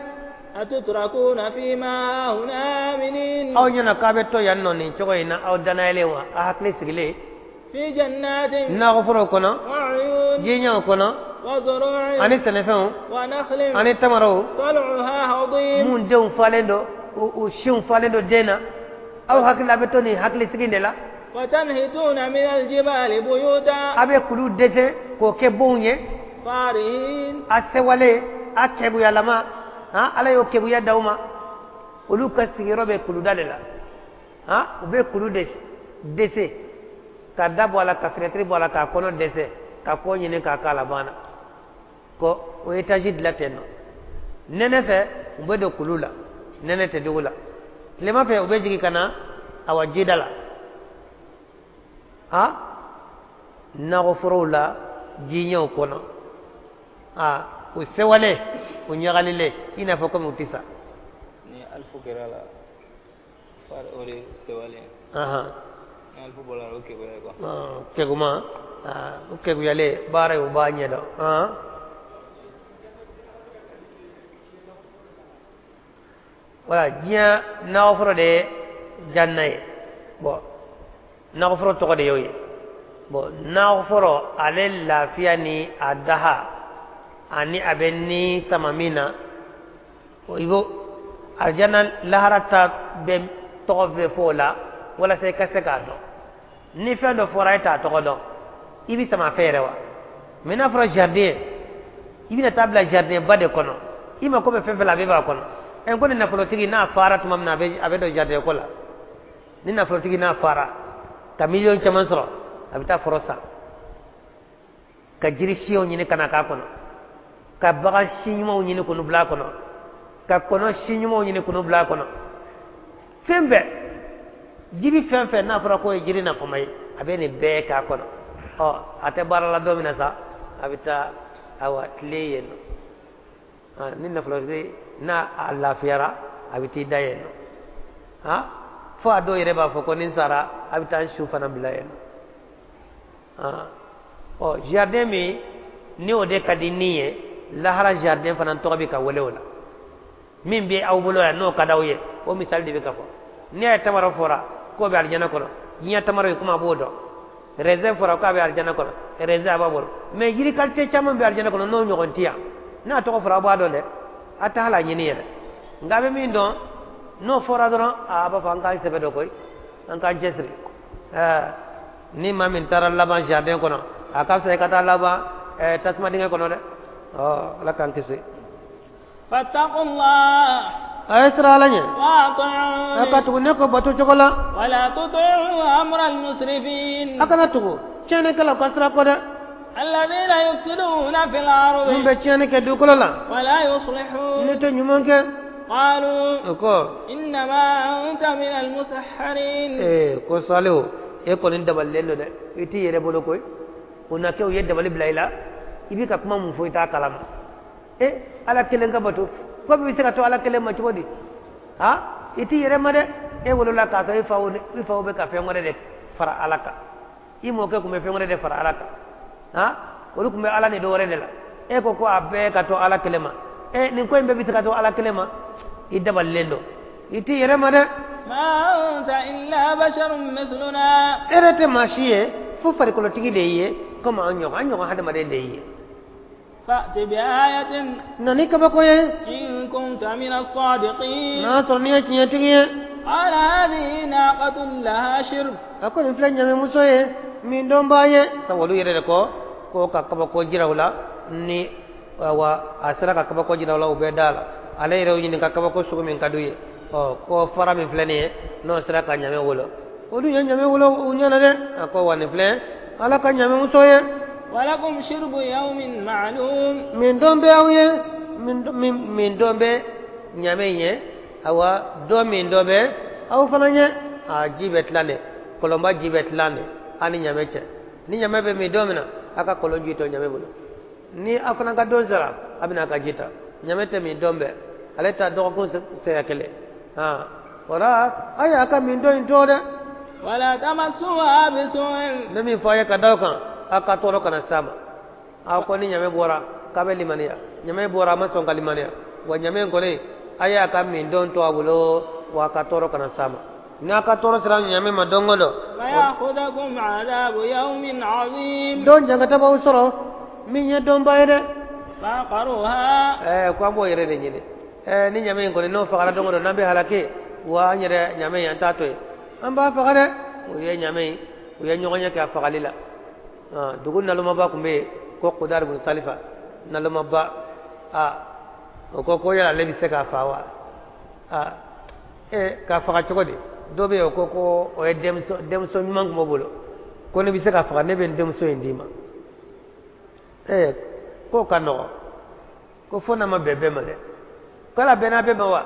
أتتركون فيما هاهنا آمنين aw ɲɛna k'a bɛ to yan nɔ nin cogo in na aw danayalen wa a hakili sigilen في جنات nakɔforow kɔnɔ وعيون jiɲɛw kɔnɔ وزروع ani sɛnɛfɛnw ونخل ani tamaraw طلعها هضيم mun denw falen don u siw falen don den na aw hakili a bɛ to nin hakili sigi de la وتنهتون من الجبال بيوتا a bɛ kulu dɛsɛ k'o kɛ bonw ye فارهين a sewalen a kɛguyalama han ala y'o keguya d'aw ma olu ka sigiyɔrɔ bɛ kuluda de la han u bɛ kulu de dɛsɛ ka da bɔ a la ka fenɛtiri bɔ a la k'a kɔnɔ dɛsɛ ka kɔ ɲini k'a k'a la banna ko o étage dilan ten nɔ nɛnɛ fɛ u bɛ don kulu la nɛnɛ tɛ dugu la tilema fɛ u bɛ jigin ka na awa jida la han nakɔforow la jiɲɛw kɔnɔ a u sewalen u ɲagalilen i n'a fɔ komi u tɛ sa. Ni alifu kɛra la o de sewalen. Ni alifu bɔra la o keguya ye quoi. Keguma u keguyalen baara ye u b'a ɲɛdɔn. Wala diɲɛ nakɔforo de ye janna ye bon nakɔforo tɔgɔ de y'o ye bon nakɔforo ale lafiya ni a daha ani a bɛ ni sama min na i b'o alijana lahara ta bɛ tɔgɔ bɛ fɔ o la walasa i ka se k'a dɔn ni fɛn dɔ fɔra e t'a tɔgɔ dɔn i bɛ sama a fɛ yɛrɛ wa mɛ n'a fɔra jardin i bɛna taa bila jardin ba de kɔnɔ i mako bɛ fɛn fɛn la a bɛɛ b'a kɔnɔ ɛ ko ni nafolotigi n'a fara tuma min na a bɛ don jardin ko la ni nafolotigi n'a fara ka miliyɔn caman sɔrɔ a bɛ taa foro san ka jiri siɲɛw ɲini ka na k'a kɔnɔ ka bagan si ɲumanw ɲini k'olu bila a kɔnɔ ka kɔnɔ si ɲumanw ɲini k'olu bila a kɔnɔ fɛn bɛɛ jiri fɛn fɛn n'a fɔra k'o ye jiri nafama ye a bɛ nin bɛɛ k'a kɔnɔ ɔ a tɛ baara la don min na sa a bɛ taa awa tile yen nɔ ni nafolotigi n'a a lafiyara a bɛ t'i da yen nɔ fo a dɔw yɛrɛ b'a fɔ ko ni n sara a bɛ taa n su fana bila yen nɔ ɔ jardin min ni o de ka di ni ye lahara jardin fana tɔgɔ bɛ ka wele o la min bɛ aw bolo yan n'o ka d'aw ye o misali de bɛ ka fɔ n'i y'a ye tamaro fɔra k'o bɛ alijana kɔnɔ diɲɛ tamaro ye komi a b'o dɔn raisin fɔra k'a bɛ alijana kɔnɔ raisin a b'a bolo mais yiri qualité caman bɛ alijana kɔnɔ n'o ɲɔgɔn tɛ yan n'a tɔgɔ fɔra aw b'a dɔn dɛ a tɛ hali a ɲini yɛrɛ nka a bɛ min dɔn n'o fɔra dɔrɔn a b'a fɔ an k'an sɛbɛ dɔn koyi an k'an cɛsiri ni maa min taara laban jardin kɔnɔ a ka fisa i ka taa laban tasuma dingɛ kɔnɔ dɛ ɔ ala k'an kisi. فاتقوا a ye siran ala ɲɛ وأطيعون a ka tugu ne ko bato cogo la ولا تطيعوا أمر المسرفين a kana tugu tiɲɛnikɛlaw ka sira kɔ dɛ الذين يفسدون في الأرض mun bɛ tiɲɛni kɛ dugukolo la ولا يصلحون ne tɛ ɲuman kɛ قالوا o ko إنما أنت من المسحرين ee ko Salihu e kɔni dabalilen don dɛ i t'i yɛrɛ bolo koyi o na kɛ u ye dabali bila i la i bɛ ka kuma mun fɔ i t'a kalama e ala kelen ka bato ko bɛ se ka to ala kelen ma cogo di ha i t'i yɛrɛ ma dɛ e wolola k'a sɔrɔ i faw bɛ ka fɛn wɛrɛ de fara ala kan i mɔkɛ tun bɛ fɛn wɛrɛ de fara ala kan ha olu tun bɛ ala ni dɔ wɛrɛ de la e ko ko a bɛɛ ka to ala kelen ma e nin ko in bɛɛ bɛ se ka to ala kelen ma i dabalilen don i t'i yɛrɛ ma dɛ ما أنت إلا بشر مثلنا e yɛrɛ tɛ maa si ye fo farikolotigi de y'i ye komi an ɲɔgɔn hadamaden de y'i ye فأت بآية na ni kabako ye إن كنت من الصادقين n'a sɔrɔ n'i ye tiɲɛtigi ye قال هذه ناقة لها شرب a ko nin filɛ ɲamemuso ye min dɔn b'a ye sabu olu yɛrɛ de ko ko ka kabako jira u la ni wa a sera ka kabako jira u la u bɛɛ da la ale yɛrɛ y'u ɲininka kabako sugu min ka d'u ye ɔ ko fara min filɛ nin ye n'o sera ka ɲame wolo olu ye ɲame wolo u ɲɛna dɛ a ko wa nin filɛ ala ka ɲamemuso ye ولكم شرب يوم معلوم min dɔn bɛ aw ye min dɔn bɛ ɲame ye awa dɔ min dɔ bɛ aw fana ɲɛ a ji bɛ tilan de kɔlɔnba ji bɛ tilan de a ni ɲame cɛ ni ɲame bɛ min don min na a ka kɔlɔn ji to ɲame bolo ni a fana ka don sera a bɛna a ka ji ta ɲame tɛ min don bɛɛ ale ta dɔgɔkun sɛgɛ kelen o la a y'a ka min don in to dɛ ولا تمسوها بسوء ne min fɔ a ye ka da o kan a ka tɔɔrɔ kana s'a ma aw ko ni ɲame bɔra k'a bɛ limaniya ɲame bɔra a ma sɔn ka limaniya wa ɲame in kɔni a y'a ka mindon to a bolo wa ka tɔɔrɔ kana s'a ma n'a ka tɔɔrɔ sera ɲamɛ ma don o don don jangata b'aw sɔrɔ min ye donba ye dɛ ko an b'o yɛrɛ de ɲini ni ɲamɛ in kɔni n'o fagara don o don n'an bɛ halaki wa an yɛrɛ ɲamɛ in an t'a to yen an b'a faga dɛ o ye ɲamɛ in u ye ɲɔgɔn ye kɛ a fagali la dugu nalomaba tun bɛ yen ko Kudari bun Salifa nalomaba o ko yala ale bɛ se k'a fa wa k'a faga cogo di dɔ bɛ yen o ko o ye denmuso ɲuman tun b'o bolo ko ne bɛ se k'a faga ne bɛ n denmuso in d'i ma k'o ka nɔgɔn ko fo n'a ma bɛn bɛɛ ma dɛ k'ala bɛnna bɛɛ ma wa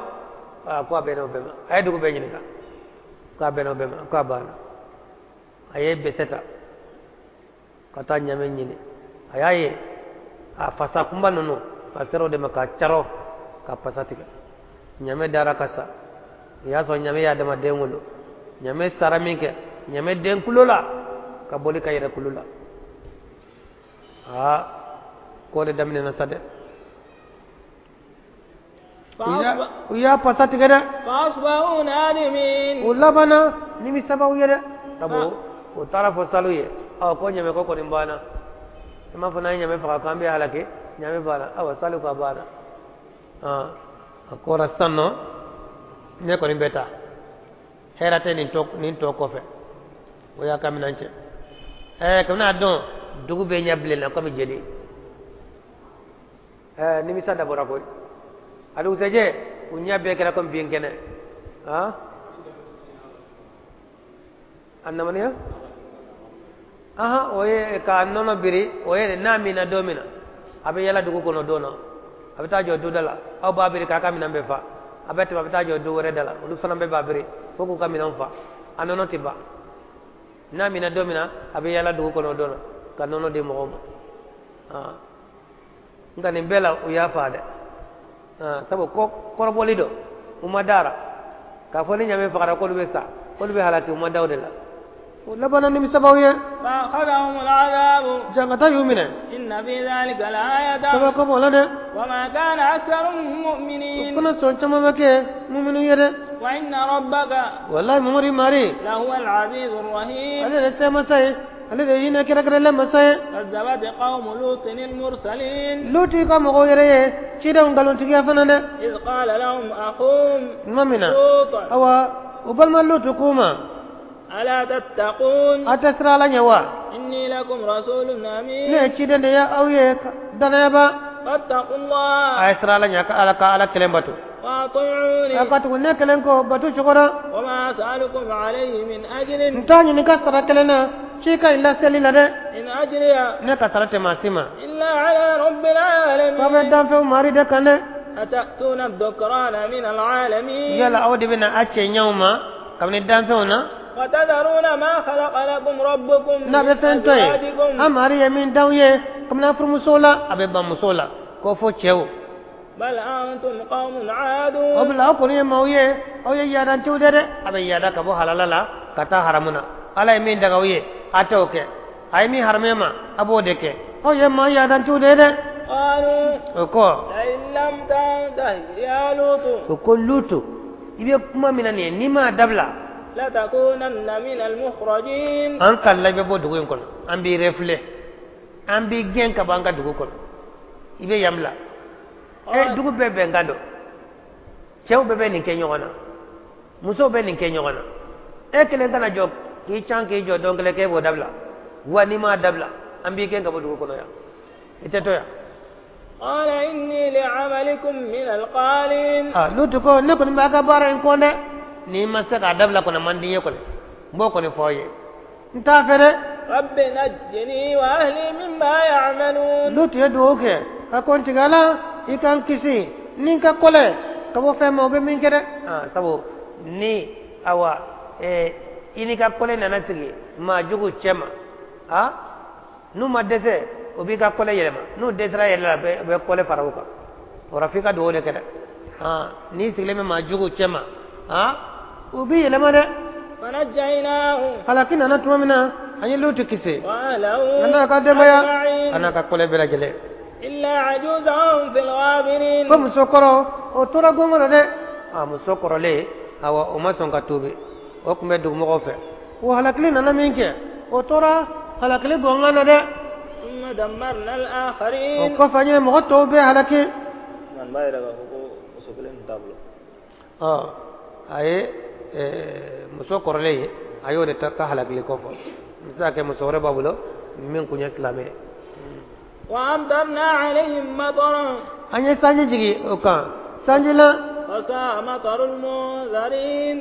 ko a bɛnna o bɛɛ ma a ye dugu bɛɛ ɲininka k'a bɛnna o bɛɛ ma k'a banna a ye bɛsɛ ta ka taa ɲamɛ ɲini a y'a ye a fasa kunba ninnu a sera o de ma k'a carɔ ka pasa tigɛ ɲamɛ dara ka sa o y'a sɔrɔ ɲamɛ y'a dama den wolo ɲamɛ sara min kɛ ɲamɛ den kulo la ka boli ka yɛrɛ kulo la k'o de daminɛna sa dɛ u y'a pasa tigɛ dɛ u labanna nimisabaw ye dɛ sabu o taara fɔ salu ye ko ɲamɛ ko kɔni banna i m'a fɔ n'an ye ɲamɛ faga k'an bɛ halaki ɲamɛ banna awa salu ko a banna a kɔra sisan nɔ ne kɔni bɛ taa hɛrɛ tɛ nin tɔ kɔfɛ o y'a ka minɛn cɛ kabini a dɔn dugu bɛ ɲɛ bilen na komi jeli nimisa dabɔra koyi a dugusɛjɛ u ɲɛ bɛɛ kɛra komi bin kɛnɛ a namaniya o ye k'a nɔnɔ biri o ye n'a minna don min na a bɛ yala dugu kɔnɔ don na a bɛ taa jɔ du da la aw b'a biri k'a ka minɛn bɛɛ fa a bɛ tɛmɛ a bɛ taa jɔ du wɛrɛ da la olu fana bɛɛ b'a biri fo k'u ka minɛnw fa a nɔnɔ tɛ ban n'a minna don min na a bɛ yala dugu kɔnɔ don na ka nɔnɔ di mɔgɔw ma nka nin bɛɛ la u y'a fa dɛ sabu kɔrɔbɔli don u ma dara k'a fɔ ni ɲamɛ fagara k'olu bɛ sa k'olu bɛ halaki u ma da o de la o labanna nimisabaw ye jangata y'u minɛ kabako b'o la dɛ o fana sɔn caman bɛ kɛ muminu ye dɛ walayi mamadu mari ale de se masa ye ale de hinɛ kɛrɛnkɛrɛnlen masa ye luti ka mɔgɔw yɛrɛ ye cidenw nkalontigiya fana dɛ tuma min na awa o balima lutu k'u ma a tɛ siran ala ɲɛ wa ne ye ciden de ye aw ye danayaba a ye siran ala ɲɛ ka ala ka ala kelen bato a ka tugu ne kelen kɔ bato cogo la n t'a ɲini ka sara kelen na ci ka in laseli la dɛ ne ka sara tɛ maa si ma k'aw bɛ danfɛnw mari de kan dɛ yala aw de bɛna a cɛ ɲɛw ma kabini danfɛnw na n'a bɛ fɛn to yen an mari ye min d'aw ye kabini a furumuso la a bɛ ban muso la ko fo cɛw o bila aw kɔni ye maaw ye aw ye yaadantiw de dɛ a bɛ yaada ka bɔ halala la ka taa haramu na ala ye min daga aw ye a t'o kɛ a ye min haramuya ma a b'o de kɛ aw ye maa yaadantiw de ye dɛ o kɔ o ko lutu i bɛ kuma min na nin ye n'i m'a dabila an ka la i bɛ bɔ dugu in kɔnɔ an b'i refilɛ an b'i gɛn ka bɔ an ka dugu kɔnɔ i bɛ yan bila dugu bɛɛ bɛnkan don cɛw bɛɛ bɛ nin kɛ ɲɔgɔn na musow bɛ nin kɛ ɲɔgɔn na e kelen kana jɔ k'i can k'i jɔ don kelen k'e b'o dabila wa n'i m'a dabila an b'i gɛn ka bɔ dugu kɔnɔ yan i tɛ to yan. Lutu ko ne kɔni b'a ka baara in kɔn dɛ n'i ma se k'a dabila kɔni man di n ye kɔni n b'o kɔni fɔ aw ye n t'a fɛ dɛ. Lutu ye dugawu kɛ a ko n tigi ala i ka n kisi ni n ka kɔlɛ ka bɔ fɛn ma o bɛ min kɛ dɛ sabu ni awa i n'i ka kɔlɛ nana sigi maa jugu cɛ ma n'u ma dɛsɛ o b'i ka kɔlɛ yɛlɛma n'u dɛsɛra yɛrɛ la u bɛ kɔlɛ fara o kan o la f'i ka dugawu de kɛ dɛ n'i sigilen bɛ maa jugu cɛ ma o b'i yɛlɛma dɛ halaki nana tuma min na an ye Lutu kisi a n'a ka denbaya a n'a ka kɔlɛ bɛɛ lajɛlen ko muso kɔrɔ o tora gɔngɔn dɛ a muso kɔrɔlen awa o ma sɔn ka tuubi o tun bɛ dugumɔgɔw fɛ o halakili nana min kɛ o tora halakili gɔngɔn na dɛ o kɔfɛ an ye mɔgɔ tɔw bɛɛ halaki a ye muso kɔrɔlen ye a y'o de ta ka halakili kɔfɔ n bɛ se ka kɛ muso wɛrɛ b'a bolo min kun ye silamɛ ye an ye sanji jigin o kan sanji la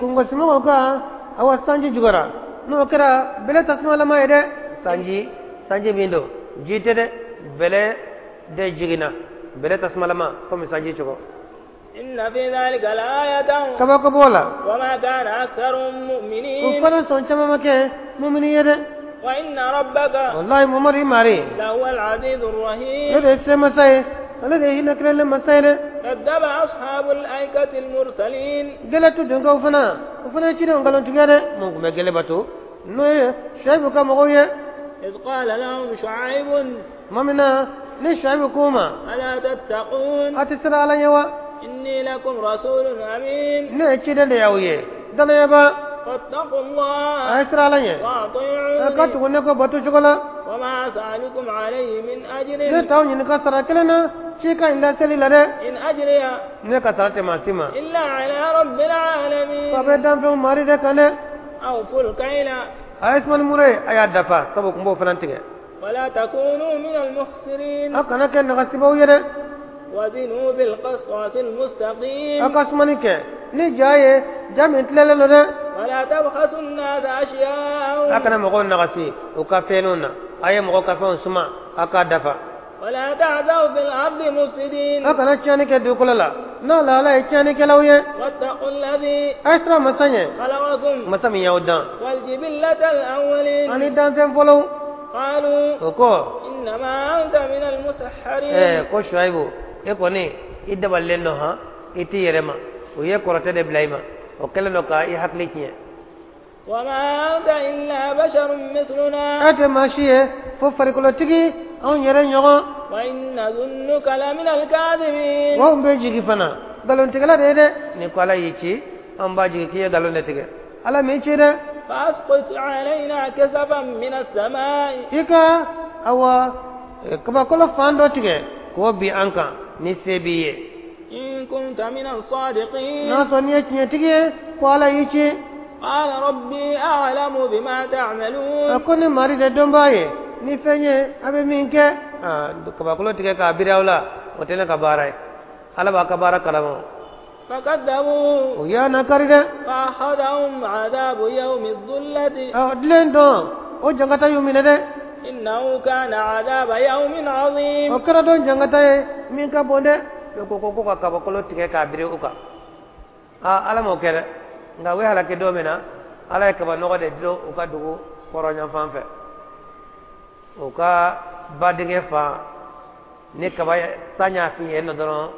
kungosimɔgɔw kan awa sanji jugara n'o kɛra bɛlɛ tasumalama ye dɛ sanji sanji min don ji tɛ dɛ bɛlɛ de jiginna bɛlɛ tasumalama komi sanji cogo kabako b'o la o fana sɔn caman ma kɛ mumini ye dɛ wallahi Muhammadu i mari ale de ye se masa ye ale de ye hinɛ kɛrɛnkɛrɛnnen masa ye dɛ gɛlɛtu donkaw fana o fana ye cidenw nkalontigiya dɛ mun tun bɛ gɛlɛ bato n'o ye Shuaibu ka mɔgɔw ye tuma min na ni Shuaibu k'u ma a tɛ siran Ala ɲɛ wa ne ye ciden de y'aw ye danayaba a ye siran Ala ɲɛ a ka tugu ne kɔ bato cogo la ne t'aw ɲininka sara kelen na cikan in laseli la dɛ ne ka sara tɛ maa si ma fa bɛ danfɛnw mari de kan dɛ a ye sumani muru ye a y'a dafa sabu kun b'o fana tigɛ aw kana kɛ nagasibaw ye dɛ aw ka sumani kɛ ni ja ye ja min tilalen don dɛ a kana mɔgɔw nagasi u ka fɛnw na a ye mɔgɔw ka fɛnw suma a k'a dafa aw kana tiɲɛni kɛ dugukolo la n'a la Ala ye tiɲɛnikɛlaw ye a ye siran masa ɲɛ masa min y'aw dan ani danfɛn fɔlɔw o ko ko Shuaibu e kɔni i dabalilen don han i t'i yɛrɛ ma o ye kɔrɔtɛ de bila i ma o kɛlen don ka i hakili tiɲɛ e tɛ maa si ye fo farikolotigi anw yɛrɛ ɲɔgɔn wa anw bɛ jigi fana nkalontigɛla de ye dɛ ni ko Ala y'i ci an b'a jigi k'i ye nkalon de tigɛ Ala m'i ci dɛ i ka awa kabakolo fan dɔ tigɛ k'o bin an kan ni se b'i ye n'a sɔrɔ n'i ye tiɲɛtigi ye ko Ala y'i ci a ko ne mari de dɔnbaa ye ni fɛn ye a bɛ min kɛ kabakolo tigɛ k'a biri aw la o tɛ ne ka baara ye Ala b'a ka baara kalama o y'a nakari dɛ dilen dɔn o jankata y'u minɛ dɛ o kɛra don jankata ye min ka bon dɛ o ko ka kabakolo tigɛ k'a biri u kan Ala m'o kɛ dɛ nka u ye halaki don min na Ala ye kaba nɔgɔ de dulon u ka dugu kɔrɔnyanfan fɛ u ka badingɛ fan ni kaba san y'a fi yen nɔ dɔrɔn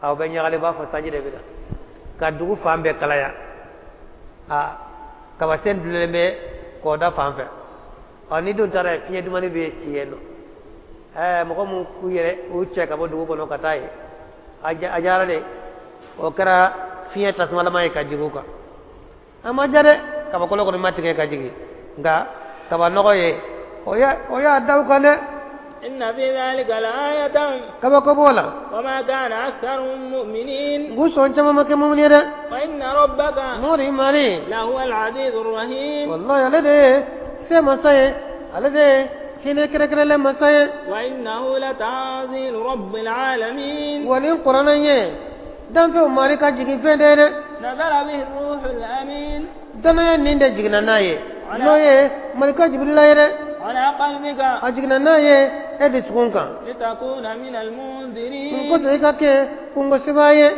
aw bɛ ɲagali b'a fɔ sanji de bɛ na ka dugu fan bɛɛ kalaya a kabasen dulonnen bɛ kɔda fan fɛ ɔ ni dun taara yen fiɲɛ dumani bɛ ci yen nɔ ɛɛ mɔgɔ mun k'u yɛrɛ u cɛ ka bɔ dugu kɔnɔ ka taa yen a diyara de o kɛra fiɲɛ tasumalama ye ka jigin u kan a ma diya dɛ kabakolo kɔni ma tigɛ ka jigin nka kaba nɔgɔ ye o y'a da u kan dɛ kabako b'o la n sɔn caman ma kɛ mumini ye dɛ n'o de ye mari wallahi ale de ye se masa ye ale de ye hinɛ kɛrɛnkɛrɛnlen masa ye wa nin kuranɛ ye danfɛnw mari ka jigin fɛn de ye dɛ danaya nin de jiginna n'a ye n'o ye malika Jibirila ye dɛ a jiginna n'a ye e dusukun kan n ko to i ka kɛ kungosibaa ye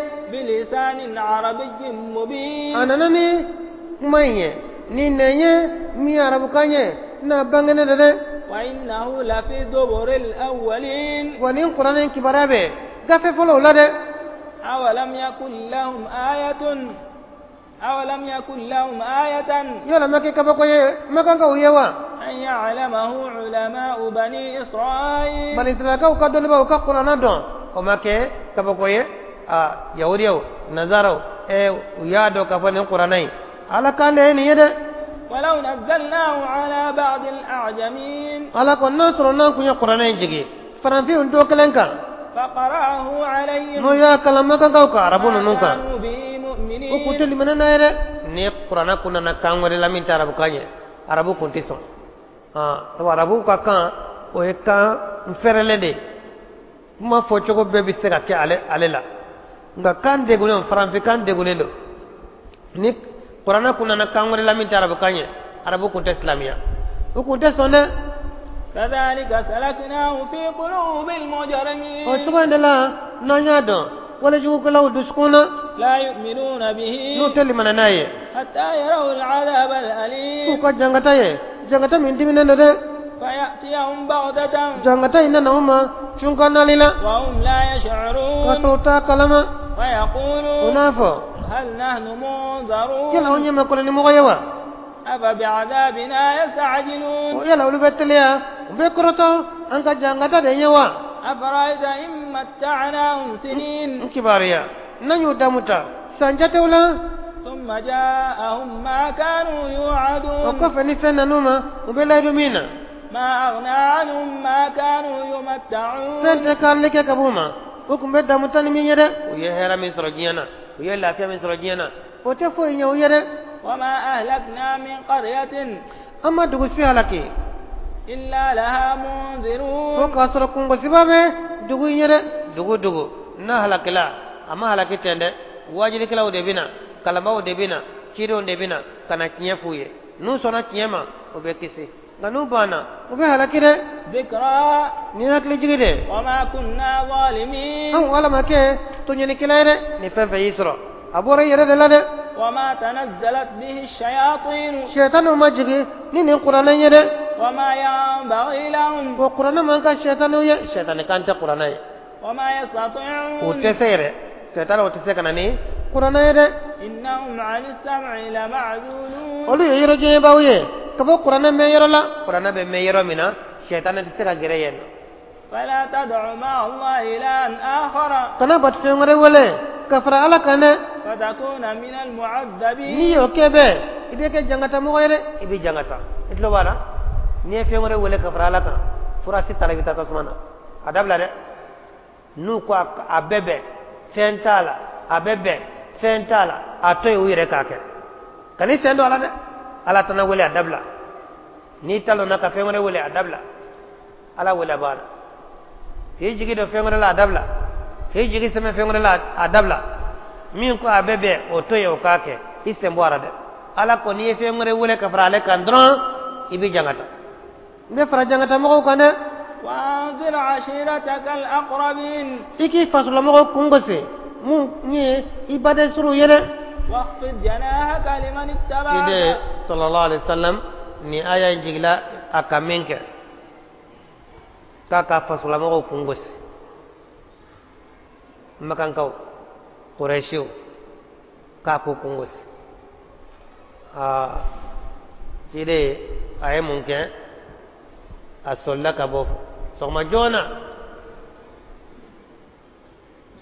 a nana ni kuma in ye ni nɛn ye min ye arabukan ye n'a bangenen don dɛ wa nin kuranɛ in kibaruya bɛ gafe fɔlɔw la dɛ yala ma kɛ kabako ye ma kan ka u ye wa bani Israɛlakaw ka dɔnnibaaw ka kuranɛ dɔn o ma kɛ kabako ye a yahudiyaw nazaraw u y'a dɔn k'a fɔ nin kuranɛ in ala kan de ye nin ye dɛ. ولو نزلناه على بعض الأعجمين ala ko n'a sɔrɔ n'an kun ye kuranɛ in jigin faranfinw dɔ kelen kan فقرأه عليهم n'o y'a kalan makankaw kan arabu ninnu kan ما كانوا به o kun tɛ مؤمنين limaniya n'a ye dɛ. Ni kuranɛ kun nana kan wɛrɛ la min tɛ arabukan ye, arabu kun tɛ sɔn. Sabu arabu ka kan o ye kan fɛrɛlen de ye, kuma fɔcogo bɛɛ bɛ se ka kɛ ale la, nka kan degunnen faranfin kan degunnen don. Ni kuranɛ kun nana kan wɛrɛ la min tɛ arabukan ye, arabu kun tɛ silamɛya, o kun tɛ sɔn dɛ. كذلك سلكناه في قلوب المجرمين O cogo in de la n'an y'a dɔn walejugukɛlaw dusukun na لا يؤمنون به n'u tɛ limaniya n'a ye حتى يروا العذاب k'u الأليم ka jangata ye jangata min diminen don dɛ. فيأتيهم بغتة Jangata in nana u ma cunkan nali la وهم لا k'a يشعرون sɔrɔ u t'a kalama. U فيقولون n'a fɔ هل نحن منظرون yala anw ye makɔnɔ ni mɔgɔ ye wa? أفبعذابنا يستعجلون O yala olu bɛ teliya u bɛ kɔrɔtɔ an ka jangata de ye wa? أفرأيت إن متعناهم سنين N kibaruya n'an y'u damu ta san jatew la ثم جاءهم ما كانوا o يوعدون kɔfɛ ni fɛn nan'u ma u bɛ layidu min na ما أغنى عنهم ما كانوا fɛn يمتعون tɛ k'ale kɛ ka b'u ma u tun bɛ damu ta ni min ye dɛ. U ye hɛrɛ min sɔrɔ diɲɛ na, u ye lafiya min sɔrɔ diɲɛ na, o tɛ foyi ɲɛ u ye dɛ. وما أهلكنا من قرية An ma dugu si halaki إلا لها fo منذرون k'a sɔrɔ kungosiba bɛ dugu in ye dɛ. Dugu dugu n'a halakila a ma halaki ten dɛ, wajilikɛlaw de bɛ na, kalanbaaw de bɛ na, cidenw de bɛ na ka na tiɲɛ f'u ye. N'u sɔnna tiɲɛ ma u bɛ kisi, nka n'u banna u bɛ halaki dɛ. ذكرى Nin ye hakili jigi de. وما كنا ظالمين Anw ala ma kɛ tɔɲɔnikɛla ye dɛ. Ni fɛn fɛn y'i sɔrɔ a bɔra i yɛrɛ de la dɛ. وما تنزلت به الشياطين Sɛtanɛw ma jigin ni nin kuranɛ ye dɛ. وما ينبغي لهم O kuranɛ man kan sɛtanɛw ye, sɛtanɛ kan tɛ kuranɛ ye. وما O يستطيعون tɛ se yɛrɛ, sɛtanɛw tɛ se ka na ni kuranɛ ye dɛ. إنهم عن السمع لمعزولون Olu ye yɔrɔ jɛɲɛbaw ye ka bɔ kuranɛ mɛn yɔrɔ la. Kuranɛ bɛ mɛn yɔrɔ min na, sɛtanɛ tɛ se ka gɛrɛ yen nɔ. فلا تدع مع الله إلها آخر Kana batu fɛn wɛrɛ wele ka fara ala kan dɛ. فتكون من N'i المعذبين y'o kɛ bɛɛ i bɛ kɛ jangatamɔgɔ ye dɛ, i bɛ jangata. I tulo b'a la, n'i ye fɛn wɛrɛ wele ka fara ala kan, furasi ta la i bɛ taa tasuma na. A dabila dɛ. N'u ko a bɛɛ bɛn fɛn t'a la, a bɛɛ bɛn fɛn t'a la, a to yen u yɛrɛ k'a kɛ. Kan'i sen don a la dɛ. Ala tana wele a dabila. N'i talonna ka fɛn wɛrɛ wele a dabila. Ala wele a banna. K'i jigi don fɛn wɛrɛ la a dabila. K'i jigi sɛmɛ fɛn wɛrɛ la a dabila. Min ko a bɛɛ bɛn o to yen o k'a kɛ, i sen bɔ a la dɛ. Ala ko n'i ye fɛn wɛrɛ wele ka fara ale kan dɔrɔn i bɛ jangata. N bɛ fara jangata mɔgɔw kan dɛ. وأنذر عشيرتك الأقربين I k'i fasolamɔgɔw kun gosi mun ye i baden suruw ye dɛ. واخفض جناحك لمن Ciden اتبعك sallallahu alaihi wasallam ni aya in jigila a ka min kɛ k'a ka fasolamɔgɔw kun gosi, makankaw kurɛsiw k'a k'u kun gosi. Aa ciden a ye mun kɛ? A solila ka bɔ sɔgɔma joona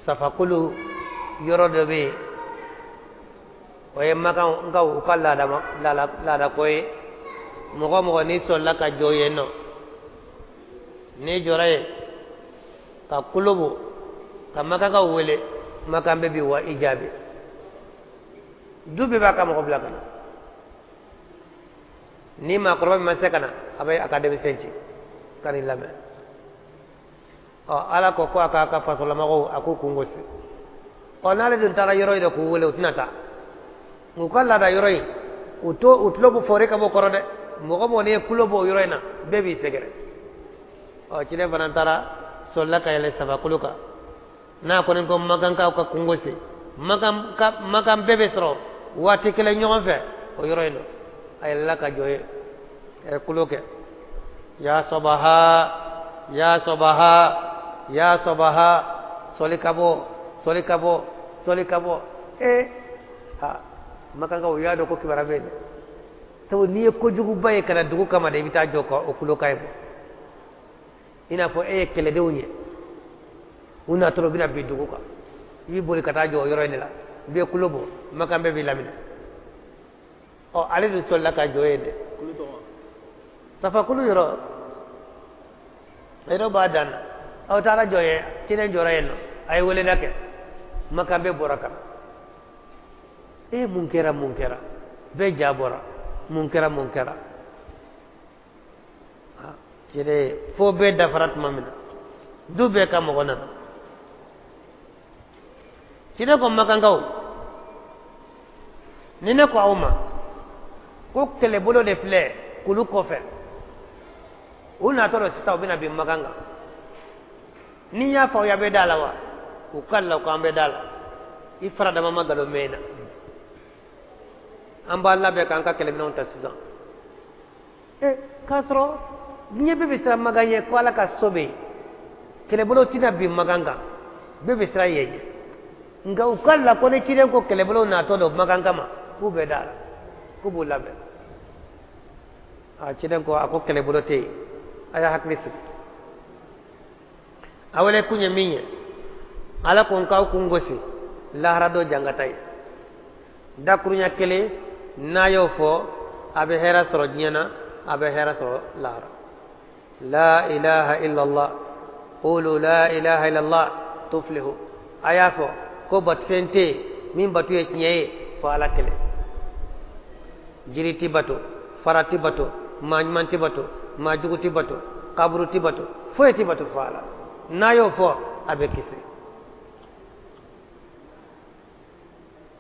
safakulu yɔrɔ dɔ bɛ yen, o ye makankaw u ka laadako ye. Mɔgɔ o mɔgɔ n'i sɔlila ka jɔ yen nɔ, n'i jɔra yen ka kulo bɔ ka makankaw wele, makan bɛɛ b'i wa i jaabi. Du bɛɛ b'a ka mɔgɔ bila ka na. Ni maakɔrɔba min ma se ka na, a bɛ a ka denmisɛn ci ka n'i lamɛn. Ɔ ala ko ko a k'a ka fasolamɔgɔw a k'u kun gosi. Ɔ n'ale dun taara yɔrɔ in dɔ k'u wele, u tɛna taa. U ka laada yɔrɔ in, u to u tulo bɛ fɔri ka bɔ kɔrɔ dɛ. Mɔgɔ mɔgɔ n'i ye kulo bɔ o yɔrɔ in na, bɛɛ b'i sɛgɛrɛ. Ɔ ciden fana taara sɔlila ka yɛlɛ sabakolo kan. N'a kɔni ko makankaw ka kun gosi, makan bɛɛ bɛ sɔrɔ waati kelen ɲɔgɔn fɛ o yɔrɔ in na. A yɛlɛla ka jɔ yen, a ye kulo kɛ ya sabaha ya sabaha ya sabaha, sɔli ka bɔ, sɔli ka bɔ, sɔli ka bɔ. Ha makankaw y'a dɔn ko kibaruya bɛ yen dɛ. Sabu n'i ye kojuguba ye ka na dugu kama de, i bɛ taa jɔ ka o kulo kan ye bɔ. I n'a fɔ e ye kɛlɛdenw ye, u natɔla u bɛna bin dugu kan. I b'i boli ka taa jɔ o yɔrɔ in de la, i bɛ kulo bɔ, Makan bɛɛ b'i laminɛ. Ɔ, ale dun sɔlila ka jɔ yen dɛ. Safa kulu yɔrɔ, yɔrɔ b'a dan na. Aw taara jɔ yen, ciden jɔra yen nɔ, a ye weleda kɛ, Makan bɛɛ bɔra ka na. E, mun kɛra, mun kɛra? Bɛɛ ja bɔra. Mun kɛra, mun kɛra? Ciden fo bɛɛ dafara tuma min na, du bɛɛ ka mɔgɔ nana. Ciden ko Makankaw, ni ne ko aw ma ko kɛlɛbolo de filɛ kulu kɔfɛ, u natɔ don sisan, u bɛna bin Makan kan, ni n y'a fɔ aw ye, a bɛ da la wa? U ka la ko an bɛ da la. I fara dama ma nkalon mɛn na, an b'a labɛn k'an ka kɛlɛminɛnw ta sisan. E, k'a sɔrɔ diɲɛ bɛɛ bɛ siran Makan ɲɛ, ko Ala ka so bɛ yen, kɛlɛbolo tɛna bin Makan kan, bɛɛ bɛ siran yen ɲɛ. Nka u ka la ko ni ciden ko kɛlɛbolo natɔ don Makan kama, k'u bɛ da la, k'u b'u labɛn. A ciden ko, a ko kɛlɛbolo tɛ yen, a y'a hakili sigi. A wele kun ye min ye, Ala ko n k'aw kun gosi lahara dɔ jangata ye. Dakurunya kelen n'a y'o fɔ, a bɛ hɛrɛ sɔrɔ diɲɛ na, a bɛ hɛrɛ sɔrɔ lahara. La ilaha illallah, qulu la ilaha illallah tuflihu. A y'a fɔ ko batufɛn tɛ yen min batu ye tiɲɛ ye fo Ala kelen. Jiri ti bato, fara ti bato, maa ɲuman ti bato, maa jugu ti bato, kaburu ti bato, foyi ti bato fo Ala. N'a y'o fɔ, a bɛ kisi.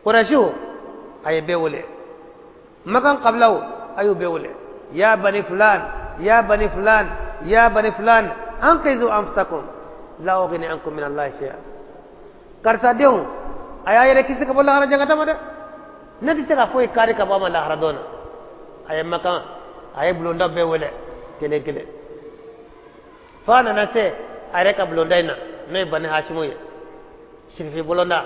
Kurɛsiw, a ye bɛɛ wele. Makan kabilaw, a y'u bɛɛ wele. Ya bani fulan, ya bani fulan, ya bani fulan, anqizu anfusakum la ughni ankum min Allahi shay'a. Karisa denw, a y'a yɛrɛ kisi ka bɔ lahara jangata ma dɛ, ne tɛ se ka foyi kari ka bɔ a ma lahara don na. A ye Makan, a ye bulonda bɛɛ wele kelen kelen, f'a nana se a yɛrɛ ka bulonda in na, n'o ye Bani Hasimu ye, sirifi bulonda.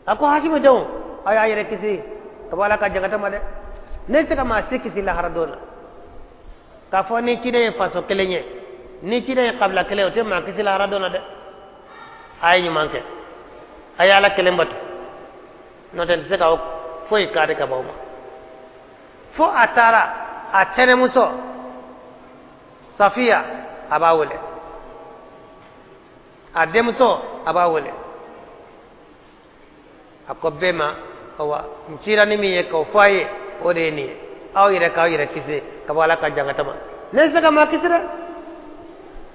A ko Hasimu denw, a y'a yɛrɛ kisi ka bɔ Ala ka jangata ma dɛ, ne tɛ se ka maa si kisi lahara don na. K'a fɔ ni ciden ye faso kelen ye, ni ciden ye kabila kelen ye, o tɛ maa kisi lahara don na dɛ. A ye ɲuman kɛ, a ye Ala kelen bato, n'o tɛ n tɛ se ka foyi kari ka bɔ aw ma. Fo a taara a tɛnɛmuso Safiya, a b'a wele, a denmuso, a b'a wele. A ko bɛɛ ma, awa, n cira ni min ye k'o fɔ a ye, o de ye nin ye. Aw yɛrɛ k'aw yɛrɛ kisi ka bɔ Ala ka jangata ma, ne tɛ se ka maa kisi dɛ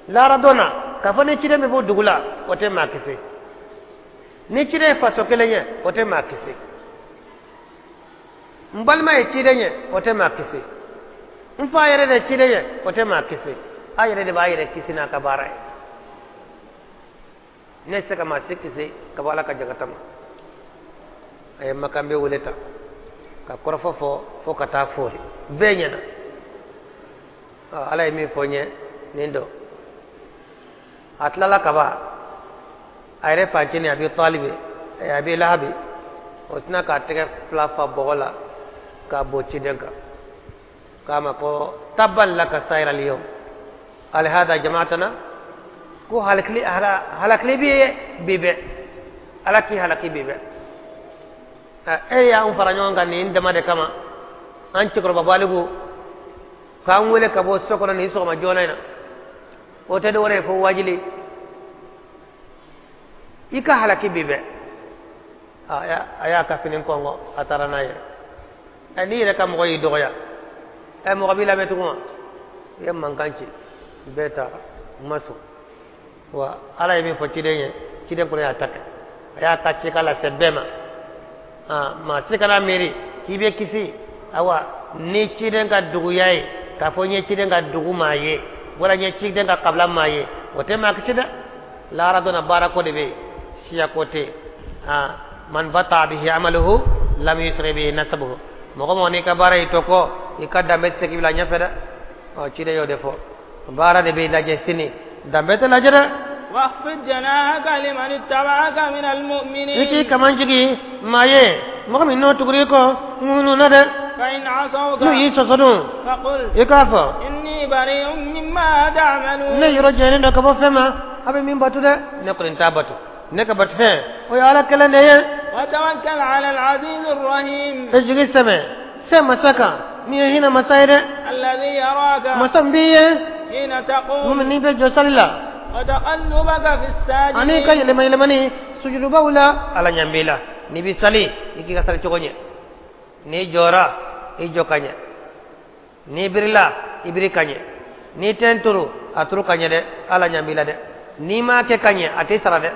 lahara don na. K'a fɔ ni ciden bɛ bɔ dugu la, o tɛ maa kisi. Ni ciden ye faso kelen ye, o tɛ maa kisi. N balima ye ciden ye, o tɛ maa kisi. N fa yɛrɛ de ciden ye, o tɛ maa kisi. A yɛrɛ de b'a yɛrɛ kisi n'a ka baara ye. Ne tɛ se ka maa si kisi ka bɔ Ala ka jangata ma. A ye Makan bɛ wele ta ka kɔrɔfɔ fɔ fo ka taa fori bɛɛ ɲɛna. Ala ye min fɔ n ye nin don. A tilala kaban, a yɛrɛ fancinin Abi Talibi, Abi Lahabi, o sina k'a tɛgɛ fila fa bɔgɔ la k'a bɔ ciden kan, k'a ma ko tabban laka sa'iral yawm alihada jama'atana. Ko halakili halakili b'i ye bi bɛɛ, Ala k'i halaki bi bɛɛ. E y'an fara ɲɔgɔn kan nin dama de kama, an cɛkɔrɔba baliku k'an wele ka bɔ so kɔnɔ nin sɔgɔma joona in na, o tɛ dɔwɛrɛ ye fo wajuli. I ka halaki bi bɛɛ. A y'a ka fini kɔngɔ, a taara n'a ye. Ɛ, n'i yɛrɛ ka mɔgɔ y'i dɔgɔya, ɛ, mɔgɔ b'i lamɛn tugun wa? I ye mankan ci, bɛɛ taara, u ma sɔn. Wa Ala ye min fɔ ciden ye, ciden kɔni y'a ta kɛ, a y'a ta ci k'a lase bɛɛ ma. Maa si kana miiri k'i bɛ kisi, awa, ni ciden ka duguya ye, k'a fɔ n ye ciden ka dugu maa ye, wala n ye ciden ka kabila maa ye, o tɛ maa kisi dɛ. Lahara donna, baara ko de bɛ yen, siya ko tɛ yen. Man bata bihi amaluhu lam yusri bihi nasabuhu. Mɔgɔ mɔgɔ n'i ka baara y'i to kɔ, i ka danbe tɛ se k'i bila ɲɛfɛ dɛ. Ɔ, ciden y'o de fɔ, baara de bɛ lajɛ sini, danbe tɛ lajɛ dɛ. واخفض جناحك لمن اتبعك من المؤمنين. I k'i kaman jigi maa ye, mɔgɔ min n'o tugura i kɔ minnu na dɛ. فإن عصوك N'u y'i sɔsɔ dun, فقل i k'a fɔ إني بريء مما تعملون. Ne yɔrɔ jɛlen don ka bɔ fɛn ma a bɛ min bato dɛ, ne kɔni t'a bato. Ne ka batofɛn o ye Ala kelen de ye. وتوكل على العزيز الرحيم. E jigi sɛmɛ se masa kan min ye hinɛ masa ye dɛ. الذي يراك. Masa min b'i ye. حين تقوم. Mun n'i bɛ jɔ sali la. وتقلبك في الساجدين. Ani ka yɛlɛma yɛlɛmani sujudubaw la Ala ɲɛ b'i la. N'i bɛ sali i k'i ka sali cogo ɲɛ. N'i jɔra i jɔ ka ɲɛ. N'i birila i biri ka ɲɛ. N'i tɛ turu a turu ka ɲɛ dɛ Ala ɲɛ b'i la dɛ. N'i m'a kɛ ka ɲɛ a t'i sara dɛ.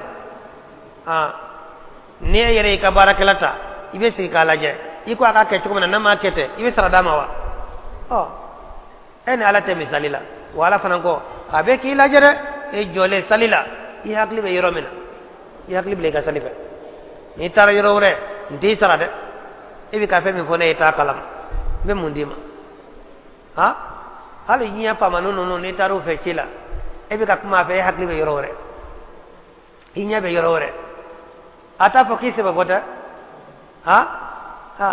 N'i e yɛrɛ y'i ka baarakɛla ta i bɛ sigi k'a lajɛ i ko a k'a kɛ cogo min na n'a m'a kɛ ten i bɛ sara d'a ma wa? Ɔ e ni Ala tɛ misali la wa Ala fana ko a bɛ k'i lajɛ dɛ. E jɔlen sali la i hakili bɛ yɔrɔ min na i hakili bila i ka sali fɛ. N'i taara yɔrɔ wɛrɛ n t'i sara dɛ. E bɛ ka fɛn min fɔ ne ye i t'a kalama n bɛ mun d'i ma? Ha hali diɲɛ faamanu ninnu n'i taara u fɛ ci la e bɛ ka kuma a fɛ e hakili bɛ yɔrɔ wɛrɛ i ɲɛ bɛ yɔrɔ wɛrɛ a t'a fɔ k'i sɛbɛ ko tɛ. Ha ha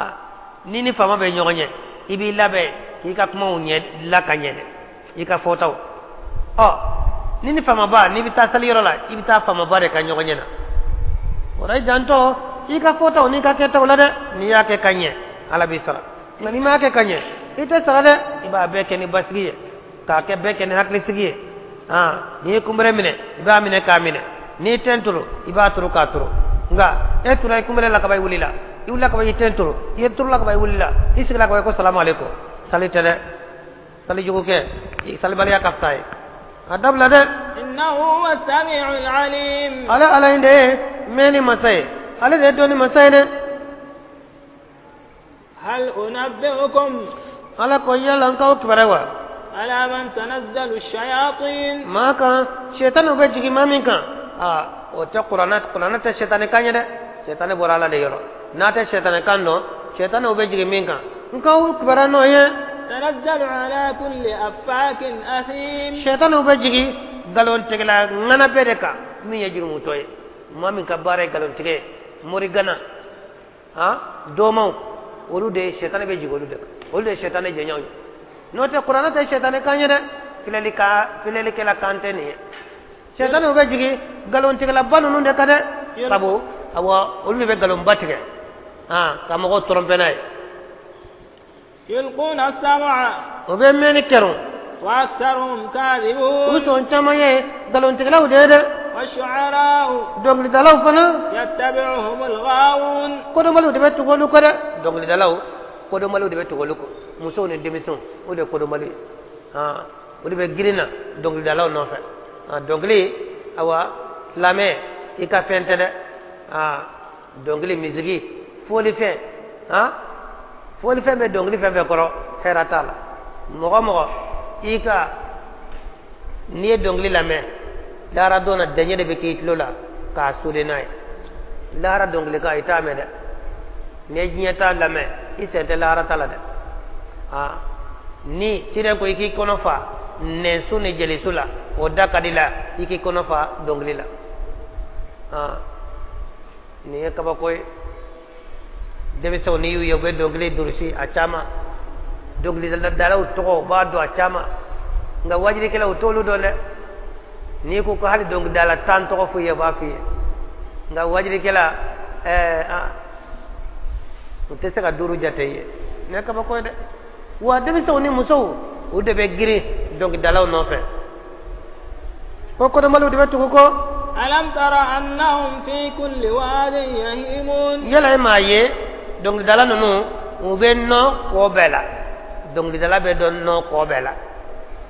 ni ni faama bɛ ɲɔgɔn ɲɛ i b'i labɛn k'i ka kumaw ɲɛ la ka ɲɛ dɛ i ka fɔtaw. Ɔ ni ni faamaba n'i bɛ taa sali yɔrɔ la i bɛ taa faamaba de ka ɲɔgɔn ɲɛ na o la i janto i ka fɔtaw n'i ka kɛtaw la dɛ. N'i y'a kɛ ka ɲɛ Ala b'i sara nka n'i m'a kɛ ka ɲɛ i tɛ sara dɛ. I b'a bɛɛ kɛ ni basigi ye k'a kɛ bɛɛ kɛ ni hakilisigi ye. N'i ye kunbɛrɛ minɛ i b'a minɛ k'a minɛ n'i tɛn turu i b'a turu k'a turu nka e tura i kunbɛrɛ la kaban i wulila i wulila kaban i tɛn turu i ye turula kaban i wulila i sigila kaban i ko salamu aleykum sali tɛ dɛ. Sali jugu kɛ salibaliya ka fisa ye a dabila dɛ. إنه هو السميع العليم. Ala Ala in de ye mɛnni masa ye ale de ye dɔnni masa ye dɛ. هل أنبئكم. Ala ko yala n k'aw kibaruya wa? على من تنزل الشياطين. Maa kan sɛtaniw bɛ jigin maa min kan o tɛ kuranɛ kuranɛ tɛ sɛtani kan ye dɛ. Sɛtani bɔra Ala de yɔrɔ n'a tɛ sɛtani kan dɔn sɛtaniw bɛ jigin min kan n k'aw kibaruya n'o ye. تنزل على كل أفاك أثيم. Sɛtaniw bɛ jigin nkalontigɛla ŋana bɛɛ de kan min ye jurumutɔ ye maa min ka baara ye nkalontigɛ ye morigana doomaw olu de ye sɛtani bɛ jigin olu de kan olu de ye sɛtani jɛɲɔgɔn ye. N'o tɛ kuranɛ tɛ sɛtani kan ye dɛ filɛlikɛla kan tɛ nin ye. Sɛtaniw bɛ jigin nkalontigɛlaba ninnu de kan dɛ sabu awɔ olu de bɛ nkalonba tigɛ ka mɔgɔw tɔrɔnpɛ n'a ye. يلقون السمع. O bɛ mɛnni kɛrun. وأكثرهم كاذبون. U sɔn caman ye nkalontigɛlaw de ye dɛ. والشعراء. Dɔnkilidalaw fana. يتبعهم الغاوون. Kodɔnbaliw de bɛ tugu olu kɔ dɛ. Dɔnkilidalaw kodɔnbaliw de bɛ tugu olu kɔ musow ni denmisɛnw o de ye kodɔnbaliw ye o de bɛ girin na dɔnkilidalaw nɔfɛ. Dɔnkili awa lamɛn i ka fɛn tɛ dɛ. Dɔnkili misigi fɔlifɛn fɔlifɛn bɛ dɔnkili fɛn fɛn kɔrɔ hɛrɛ t'a la. Mɔgɔ mɔgɔ i ka n'i ye dɔnkili lamɛn lahara don na dɛɲɛ de bɛ k'i tulo la k'a solen n'a ye. Lahara dɔnkili kan i t'a mɛn dɛ. N'i ye diɲɛ ta lamɛn i sen tɛ lahara ta la dɛ. Ni ciden ko i k'i kɔnɔ fa nɛnso ni jeliso la o da ka di la i k'i kɔnɔ fa dɔnkili la. Nin ye kabako ye. Denmisɛnw n'i y'u ye u bɛ dɔnkili durusi a caman dɔnkilidalaw tɔgɔ u b'a dɔn a caman nka wajilikɛlaw u t'olu dɔn dɛ. N'i ko ko hali dɔnkilidala 10 tɔgɔ f'u ye u b'a f'i ye nka wajilikɛla u tɛ se ka 5 jate i ye. Nin ye kabako ye dɛ. Wa denmisɛnw ni musow u de bɛ girin dɔnkilidalaw nɔfɛ ko kodɔnbaliw de bɛ tugu kɔ. ألم تر أنهم في كل واد يهيمون. Yala e m'a ye dɔnkilidala ninnu u bɛ nɔ kɔ bɛɛ la. Dɔnkilidala bɛ dɔn nɔ kɔ bɛɛ la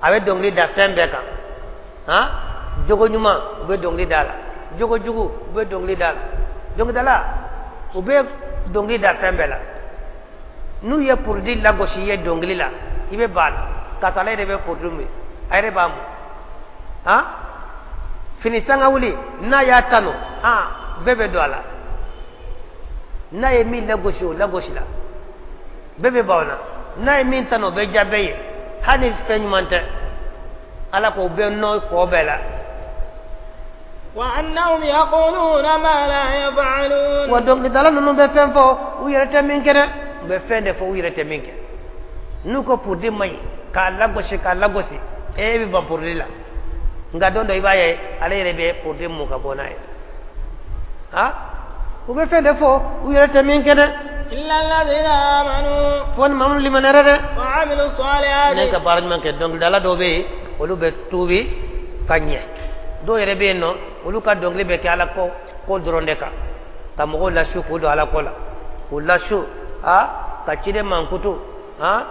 a bɛ dɔnkili da fɛn bɛɛ kan. Jogo ɲuman u bɛ dɔnkili da la jogo jugu u bɛ dɔnkili da la dɔnkilidala u bɛ dɔnkili da fɛn bɛɛ la. N'u ye porodi lagosi i ye dɔnkili la i bɛ ban a la karisa ale yɛrɛ bɛ porodi min a yɛrɛ b'a mun. Fini sanga wuli n'a y'a tanu bɛɛ bɛ don a la n'a ye min lagosi o lagosi la bɛɛ bɛ ban o la n'a ye min tanu o bɛ diya bɛɛ ye hali ni fɛn ɲuman tɛ. Ala k'o bɛ nɔ kɔ bɛɛ la. وأنهم يقولون ما لا يفعلون. Wa dɔnkilidala ninnu bɛ fɛn fɔ u yɛrɛ tɛ min kɛ dɛ. U bɛ fɛn de fɔ u yɛrɛ tɛ min kɛ. N'u ko porodi man ɲi k'a lagosi k'a lagosi e bɛ ban porodi la nka don dɔ i b'a ye ale yɛrɛ bɛ porodi mun ka bɔ n'a ye. Ha u bɛ fɛn de fɔ u yɛrɛ tɛ min kɛ dɛ. إلا الذين آمنوا Fo ni maa minnu limaniyara dɛ. وعملوا الصالحات. Ne ka baara ɲuman kɛ. Dɔnkilidala dɔw bɛ yen, olu bɛ tuubi ka ɲɛ. Dɔw yɛrɛ bɛ yen nɔ, olu ka dɔnkili bɛ kɛ ala ko ko dɔrɔn de kan, ka mɔgɔw lasu k'u don ala ko la, k'u lasu a ka ciden mankutu, a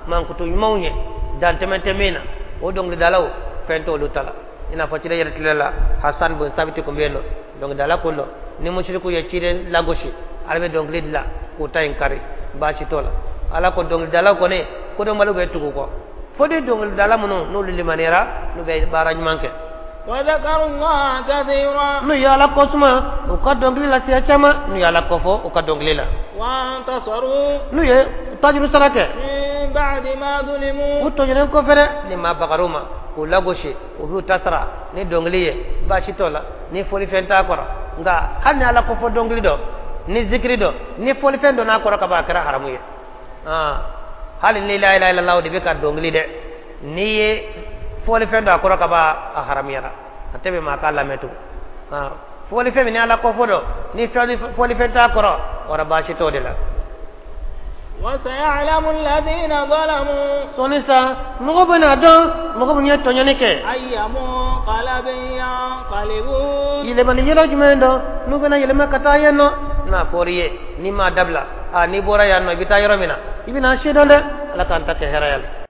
mankutu ɲumanw ye dantɛmɛ tɛ min na. O dɔnkilidalaw fɛn t'olu ta la. I n'a fɔ ciden yɛrɛ tile la, Hasan bun Sabiti kun bɛ yen nɔ, dɔnkilidala kun don. Ni musiriku ye ciden lagosi, ala bɛ dɔnkili dilan k'u ta in kari, baasi t'o la. Ala ko dɔnkilidalaw kɔni kodɔnbaliw bɛ tugu kɔ, fo ni dɔnkilidala minnu n'olu limaniyara, n'u bɛ baara ɲuman kɛ. وذكروا الله كثيرا. N'u ye ala kɔsuma u ka dɔnkili la siɲɛ caman, n'u ye ala kɔfɔ u ka dɔnkili la. وانتصروا. N'u ye tajuru sara kɛ. من بعد ما ظلموا. U tɔɲɔnen kɔfɛ dɛ, ni maa bagar'u ma k'u lagosi, u b'u ta sara ni dɔnkili ye, baasi t'o la ni fɔlifɛn t'a kɔrɔ. Nka hali ni ala kɔfɔ dɔnkili dɔ ni zikiri dɔ ni fɔlifɛn dɔ n'a kɔrɔ ka ban, a kɛra haramu ye. Hali ni la ilaha illallah de bɛ ka dɔnkili dɛ, n'i ye fɔlifɛn dɔ a kɔrɔ ka ban, a haramuyara, a tɛ bɛn maa k'a lamɛn tugun. Fɔlifɛn min ni ala kɔfɔ dɔ ni fɔlifɛn t'a kɔrɔ, o la baasi t'o de la. وسيعلم الذين ظلموا. Sɔɔni sa, mɔgɔ bɛna dɔn mɔgɔ min ye tɔɲɔni kɛ. أي منقلب ينقلبون. Yɛlɛmani yɔrɔ jumɛn dɔn n'u bɛna yɛlɛma ka taa yen nɔ? N'a fɔr'i ye n'i m'a dabila, a n'i bɔra yan nɔ, i bɛ taa yɔrɔ min na, i bɛna se dɔn dɛ. Ala k'an ta kɛ hɛrɛ ye.